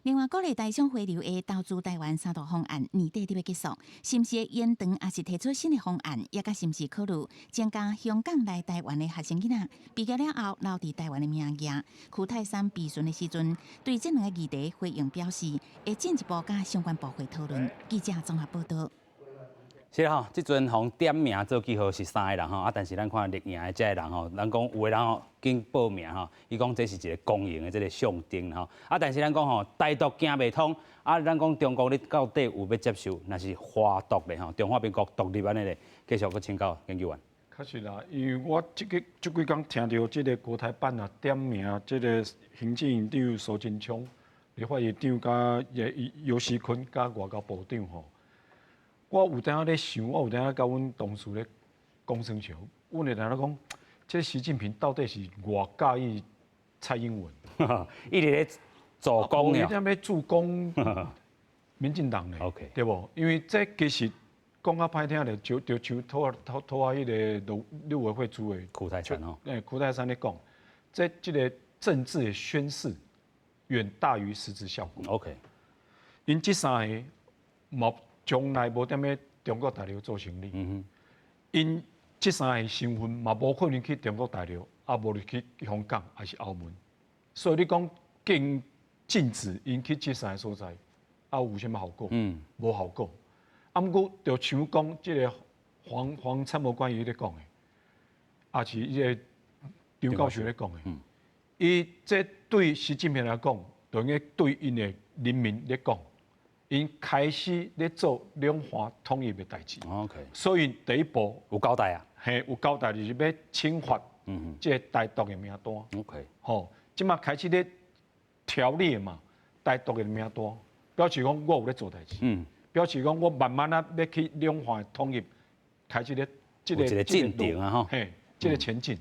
另外，鼓勵台商回流的投資台灣三大方案年底就欲結束，是毋是會延長，抑是提出新的方案，也佮是毋是考慮增加香港來台灣的學生囡仔畢業了後留佇台灣的名額？區泰山備詢的時陣，對這兩个議題回應表示，會進一步佮相關部會討論。記者綜合報道。是吼，這陣予點名做記號是三個人吼，啊，但是咱看綠營的這个人吼，咱講有的人吼緊報名吼，伊講這是一個光榮的這個象徵吼，啊，但是咱講吼台獨行袂通，啊，咱講中國你到底有欲接受，若是華獨咧吼，中華民國獨立按呢咧，繼續閣請教研究員。確實啦，因為我這個這幾工聽著這個國台辦啊點名這個行政院長蘇貞昌、立法院長佮游錫堃佮外交部長吼。我有當咧想，我有當佮阮同事咧講耍笑，阮會當咧講，這習近平到底是偌佮意蔡英文？伊佇咧助攻伊踮咧助攻民進黨咧，對無？因為這其實講較歹聽咧，就像拄仔彼个陸委會主委邱泰山哦，邱泰山咧講，這個政治的宣示遠大於實質效果。𪜶這三个嘛從來無踮咧中國大陸做生意。𪜶這三个身份嘛無可能去中國大陸，啊無就去香港，抑是澳門。所以你講禁止𪜶去這三个所在，啊有啥物效果？無效果。啊，毋過就像講這个黃參謀官伊咧講的，抑是彼个張教授咧講的，伊這對習近平來講，就應該對𪜶的人民咧講，𪜶開始咧做兩岸統一的代誌。 所以第一步有交代啊？嘿，有交代就是欲懲罰這个台獨的名單。 吼，這馬開始咧條列嘛，台獨的名單，表示講我有咧做代誌。表示講我慢慢仔欲去兩岸統一，開始咧這個有一個進程啊吼。嘿，這個前進。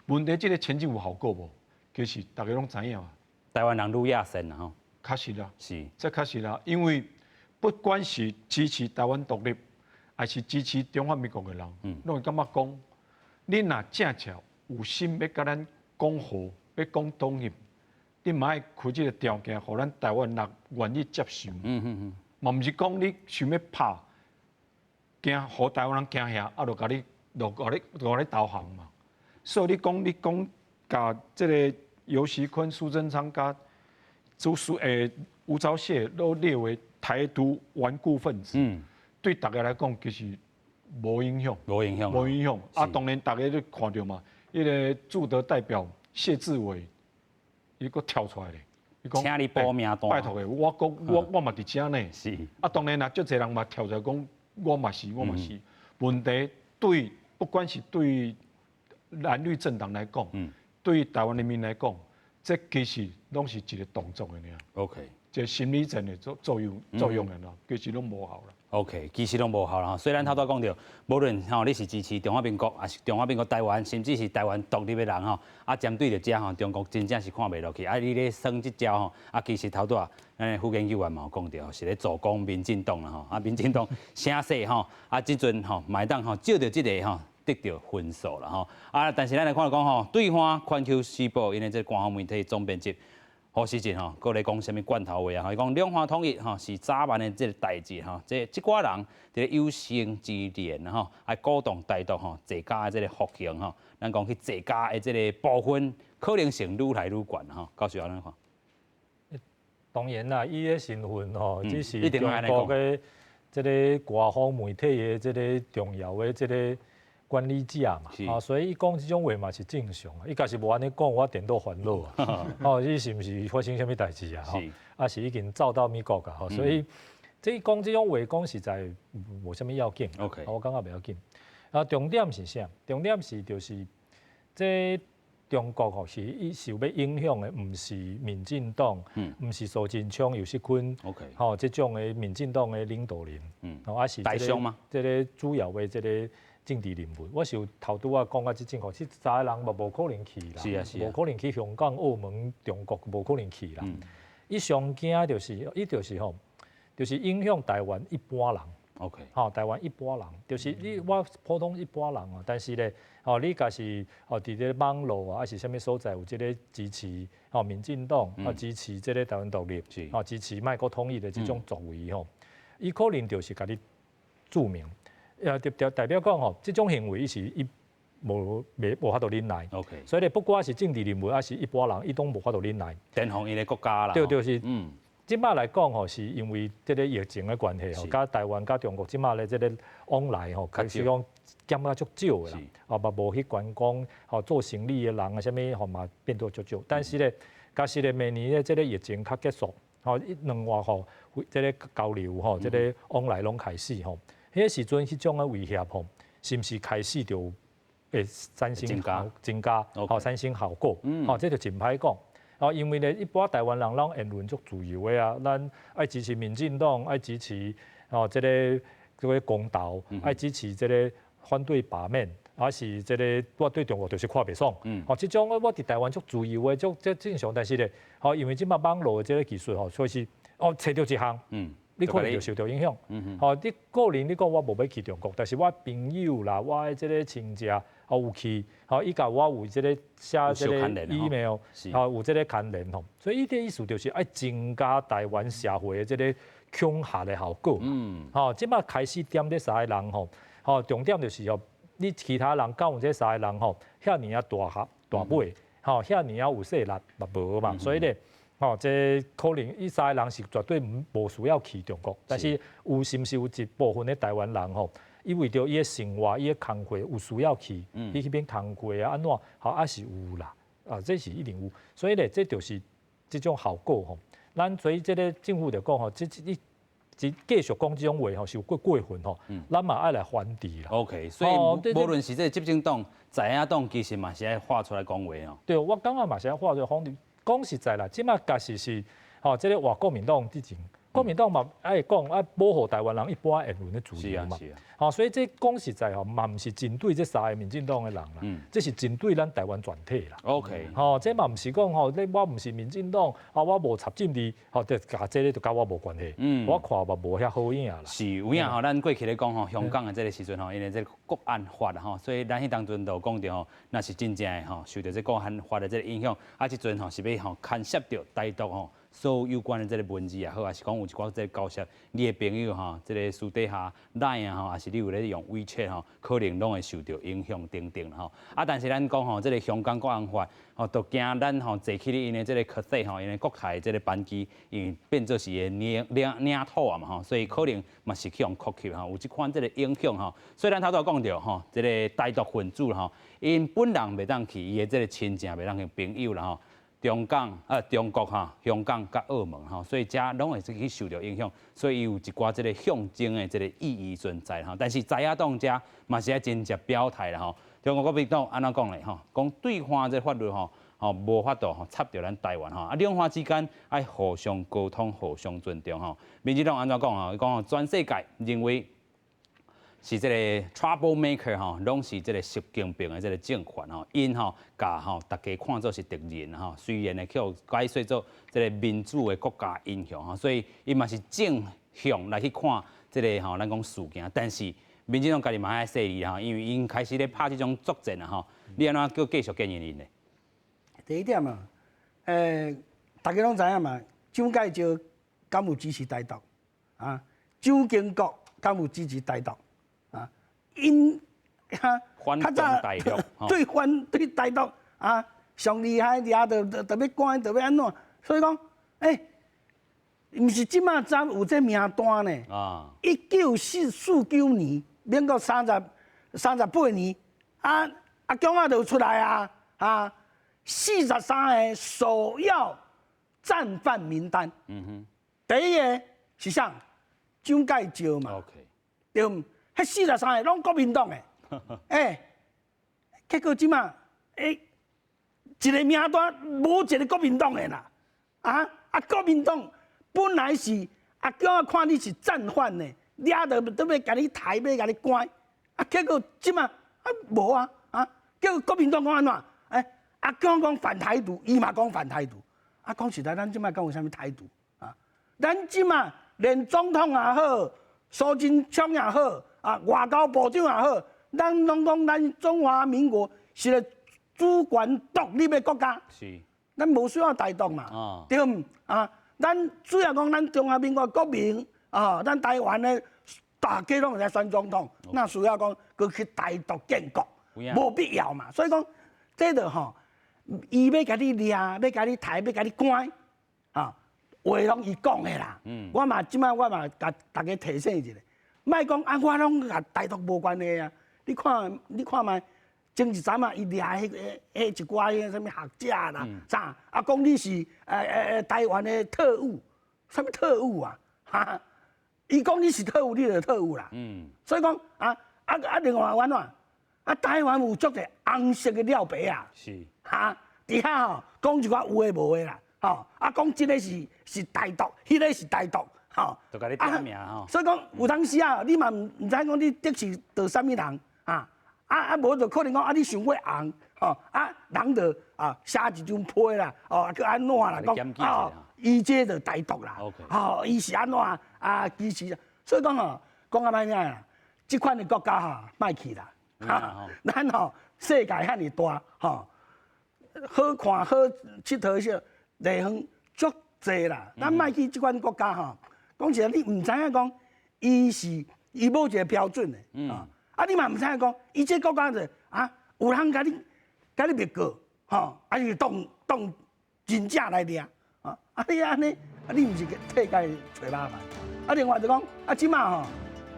問題這個前進有效果無？其實大家攏知影嘛。台灣人愈野心啊吼。確實啦。這確實啦，因為不管是支持台灣獨立，還是支持中華民國的人，攏會感覺講，你若正正有心欲共咱講和，欲講統一，你嘛愛開這个條件，予咱台灣人願意接受。嘛毋是講你想欲拍，驚予台灣人驚嚇，啊，就共你投降嘛。所以你講，共這个游錫堃、蘇貞昌佮朱蘇吳釗燮都列為台獨頑固分子，對大家來講其實無影響，無影響，無影響。啊，當然大家都看著嘛，彼个駐德代表謝志偉，伊閣跳出來咧，伊講請你報名單，拜託的，我講我嘛佇遮呢。啊，當然啦，足濟人嘛跳出來講，我嘛是，我嘛是。問題對，不管是對藍綠政黨來講，對台灣人民來講，這其實攏是一個動作的爾。 這心理戰的作用的啦，其實攏無效啦。 OK，其實攏無效啦。雖然頭拄講著，無論吼你是支持中華民國，抑是中華民國台灣，甚至是台灣獨立的人吼，啊，針對著這吼，中國真正是看袂落去。啊，你咧耍這招吼，啊，其實頭拄仔，咱副研究員嘛有講著，是咧助攻民進黨啦吼。啊，民進黨聲勢吼，啊，這陣吼，嘛會當吼借著這个吼得著分數啦吼。啊，但是咱來看講吼，對岸環球時報𪜶的這个官方媒體總編輯胡錫進吼，閣咧講啥物罐頭話啊？吼，伊講兩岸統一吼是早晚的這个代誌吼，這寡人佇咧有生之年吼，愛鼓動台獨吼，坐監的這个服刑吼，咱講去坐監的這个部分可能性愈來愈懸吼。教授按怎看？當然啦，伊的身份吼，只是中國的這个官方媒體的這个重要的這个管理者嘛，啊，所以伊講這種話嘛是正常啊。伊假是無按呢講，我顛倒煩惱啊。哦，伊是毋是發生啥物代誌啊？吼，抑是已經走到美國啊？吼，所以這講這種話講實在無啥物要緊。 我感覺袂要緊。啊，重點是啥？重點是就是這中國吼是伊受欲影響的，毋是民進黨，毋是蘇貞昌、游錫堃， 吼，這種的民進黨的領導人，吼，抑是台商嗎？這个主要的這个政治人物，我是有頭拄仔講甲這正確，這三个人嘛無可能去啦，無可能去香港、澳門、中國，無可能去啦。伊上驚就是，伊就是吼，就是影響台灣一般人。 吼，台灣一般人，就是你我普通一般人啊，但是咧，吼，你若是吼佇咧網路啊，抑是啥物所在有這个支持吼民進黨啊，支持這个台灣獨立，吼支持賣閣統一的這種作為吼，伊可能就是共你註明。代表講吼，這種行為伊是伊無袂無法度忍耐。 所以咧，不管是政治人物抑是一般人，伊攏無法度忍耐。顛覆𪜶的國家啦。對，就是。這擺來講吼，是因為這个疫情的關係吼，佮台灣佮中國這擺咧這个往來吼，開始講減甲足少的啦。啊，嘛無去觀光吼做生意的人啊，啥物吼嘛變做足少。但是咧，假使咧明年咧這个疫情較結束，吼一兩月吼，這个交流吼，這个往來攏開始吼。彼个時陣，彼種的威脅吼，是毋是開始就會產生增加，吼產生效果？吼，這就真歹講。哦，因為咧，一般台灣人攏言論足自由的啊，咱愛支持民進黨，愛支持吼這个這個公投，愛支持這個反對罷免，還是這個我對中國就是看袂爽。吼，這種我佇台灣足自由的，足這正常，但是咧，吼，因為這擺網絡的這個技術吼，所以是哦，揣著一項，你可能就受到影響。吼，你個人你講我無欲去中國，但是我朋友啦，我的這個親戚哦有去，吼，伊共我有這個寫這個 email，吼，有這個牽連吼，所以伊的意思就是愛增加台灣社會的這個恐嚇的效果。吼，這擺開始點這三个人吼，吼，重點就是吼，你其他人敢有這三个人吼，遐爾仔大盒大尾，吼，遐爾仔有勢力嘛無嘛，所以咧，吼，這可能伊三个人是絕對無需要去中國，但是有是毋是有一部分的台灣人吼，伊為著伊的生活、伊的工課有需要去，去彼邊工課啊，按怎，吼，抑是有啦，啊，這是一定有，所以咧，這就是這種效果吼。咱所以這个政府就講吼，這這你繼續講這種話吼，是有過過分吼，咱嘛愛來反制啦。 OK，所以無論是這個執政黨、在野黨，其實嘛是愛發出來講話哦。對，我感覺嘛是愛發出來反制。講實在啦，這擺確實是吼，這个倚國民黨之前，國民黨嘛愛講愛保護台灣人一般言論的自由嘛。吼，所以這講實在吼，嘛毋是針對這三个民進黨的人啦，這是針對咱台灣全體啦。 吼，這嘛毋是講吼，你我毋是民進黨，啊，我無插政治，吼，就共這个就佮我無關係。我看嘛無遐好影啦。是有影吼，咱過去咧講吼，香港的這个時陣吼，因為這个國安法吼，所以咱彼當陣就講著吼，若是真正的吼，受著這國安法的這个影響，啊，這陣吼是欲吼牽涉著台獨吼。所有有關的這个文字也好，抑是講有一寡這个交涉，你的朋友吼，這个私底下 LINE 啊吼，抑是你有咧用 WeChat 吼，可能攏會受著影響等等吼。啊，但是咱講吼，這个香港國安法吼，都驚咱吼坐去𪜶的這个客體吼，𪜶的國泰這个班機，因為變做是領領領土啊嘛吼，所以可能嘛是去予扣去吼，有這款這个影響吼。所以咱頭拄講著吼，這个台獨分子吼，𪜶本人袂當去，伊的這个親戚袂當去，朋友啦吼。中港啊，中國哈、香港佮澳門吼，所以遮攏會去受著影響，所以伊有一寡這个象徵的這个意義存在吼。但是在野黨遮嘛是愛真正表態啦吼。中國國民黨按怎講咧吼？講對岸這法律吼，吼無法度吼插著咱台灣吼。啊，兩岸之間愛互相溝通、互相尊重吼。民進黨按怎講吼？伊講吼，全世界認為是這个 trouble maker 吼，攏是這个習近平的這个政權吼，𪜶吼共吼大家看做是敵人吼，雖然會去予改說做這个民主的國家英雄吼，所以伊嘛是正向來去看這个吼，咱講事件，但是民進黨家己嘛愛細膩吼，因為𪜶開始咧拍這種作戰啊吼，你按怎閣繼續建議𪜶呢？第一點啊，大家攏知影嘛，蔣介石敢有支持台獨啊？蔣經國敢有支持台獨？𪜶哈，較早對反對台獨啊，上厲害掠著著欲關，著欲按怎？所以講，欸，毋是這擺才有這名單呢。啊！1949年，民國38年，啊阿蔣仔就出來啊啊！43個首要戰犯名單。第一个是啥？蔣介石嘛。 對毋？彼43個攏國民黨的，欸，結果這馬，欸，一个名單無一个國民黨的啦，啊啊！國民黨本來是阿蔣仔看你是戰犯呢，掠著都欲共你刣，欲共你關，啊！結果這馬啊無啊啊！結果國民黨講按怎？欸，阿蔣講反台獨，伊嘛講反台獨，啊！講實在，咱這馬敢有啥物台獨啊？咱這馬連總統也好，蘇貞昌也好。啊，外交部長也好，咱攏講咱中華民國是个主權獨立的國家，咱無需要台獨嘛，對毋？啊，咱主要講咱中華民國國民啊，咱台灣的大家攏會使選總統，哪需要講閣去台獨建國，無必要嘛。所以講，這就吼，伊欲共你掠，欲共你刣，欲共你關，啊，話攏伊講的啦。我嘛這擺我嘛共大家提醒一下。莫講啊！我攏共台獨無關係啊！你看，你看覓，前一陣仔伊掠彼個彼一寡彼个啥物學者啦，啥啊？講你是台灣的特務，啥物特務啊？哈！伊講你是特務，你就特務啦。所以講啊啊啊！另外按怎啊？台灣有足濟紅色的了白啊！哈！佇遐吼講一寡有的無的啦，吼啊講這个是台獨，彼个是台獨，吼，就共你點名吼。所以講有當時啊，你嘛毋知講你得罪著啥物人啊？啊啊，無就可能講啊，你傷過紅，吼啊，人就啊寫一張批啦，哦，閣按怎啦，講哦，伊這就台獨啦，吼，伊是按怎啊支持，所以講吼，講較歹聽啦，這款的國家吼，莫去啦，哈，咱吼世界遐爾大，吼，好看好𨑨迌些地方足濟啦，咱莫去這款國家吼。講實在，你毋知影講，伊是伊無一個標準的，啊，啊你嘛毋知影講，伊這國家就啊，有人共你滅國，吼，啊是當當真正來掠，啊，啊你按呢，啊你毋是替家己揣麻煩。啊另外就講，啊這馬吼，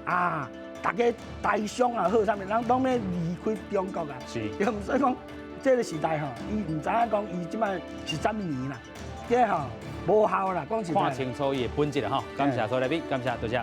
啊，大家台商也好，啥物，人攏欲離開中國啊，對毋？所以講，這個時代吼，伊毋知影講伊這擺是啥物年啦，這吼無效啦，講實在。看清楚伊的本質啦，吼！感謝所有來賓，感謝多謝。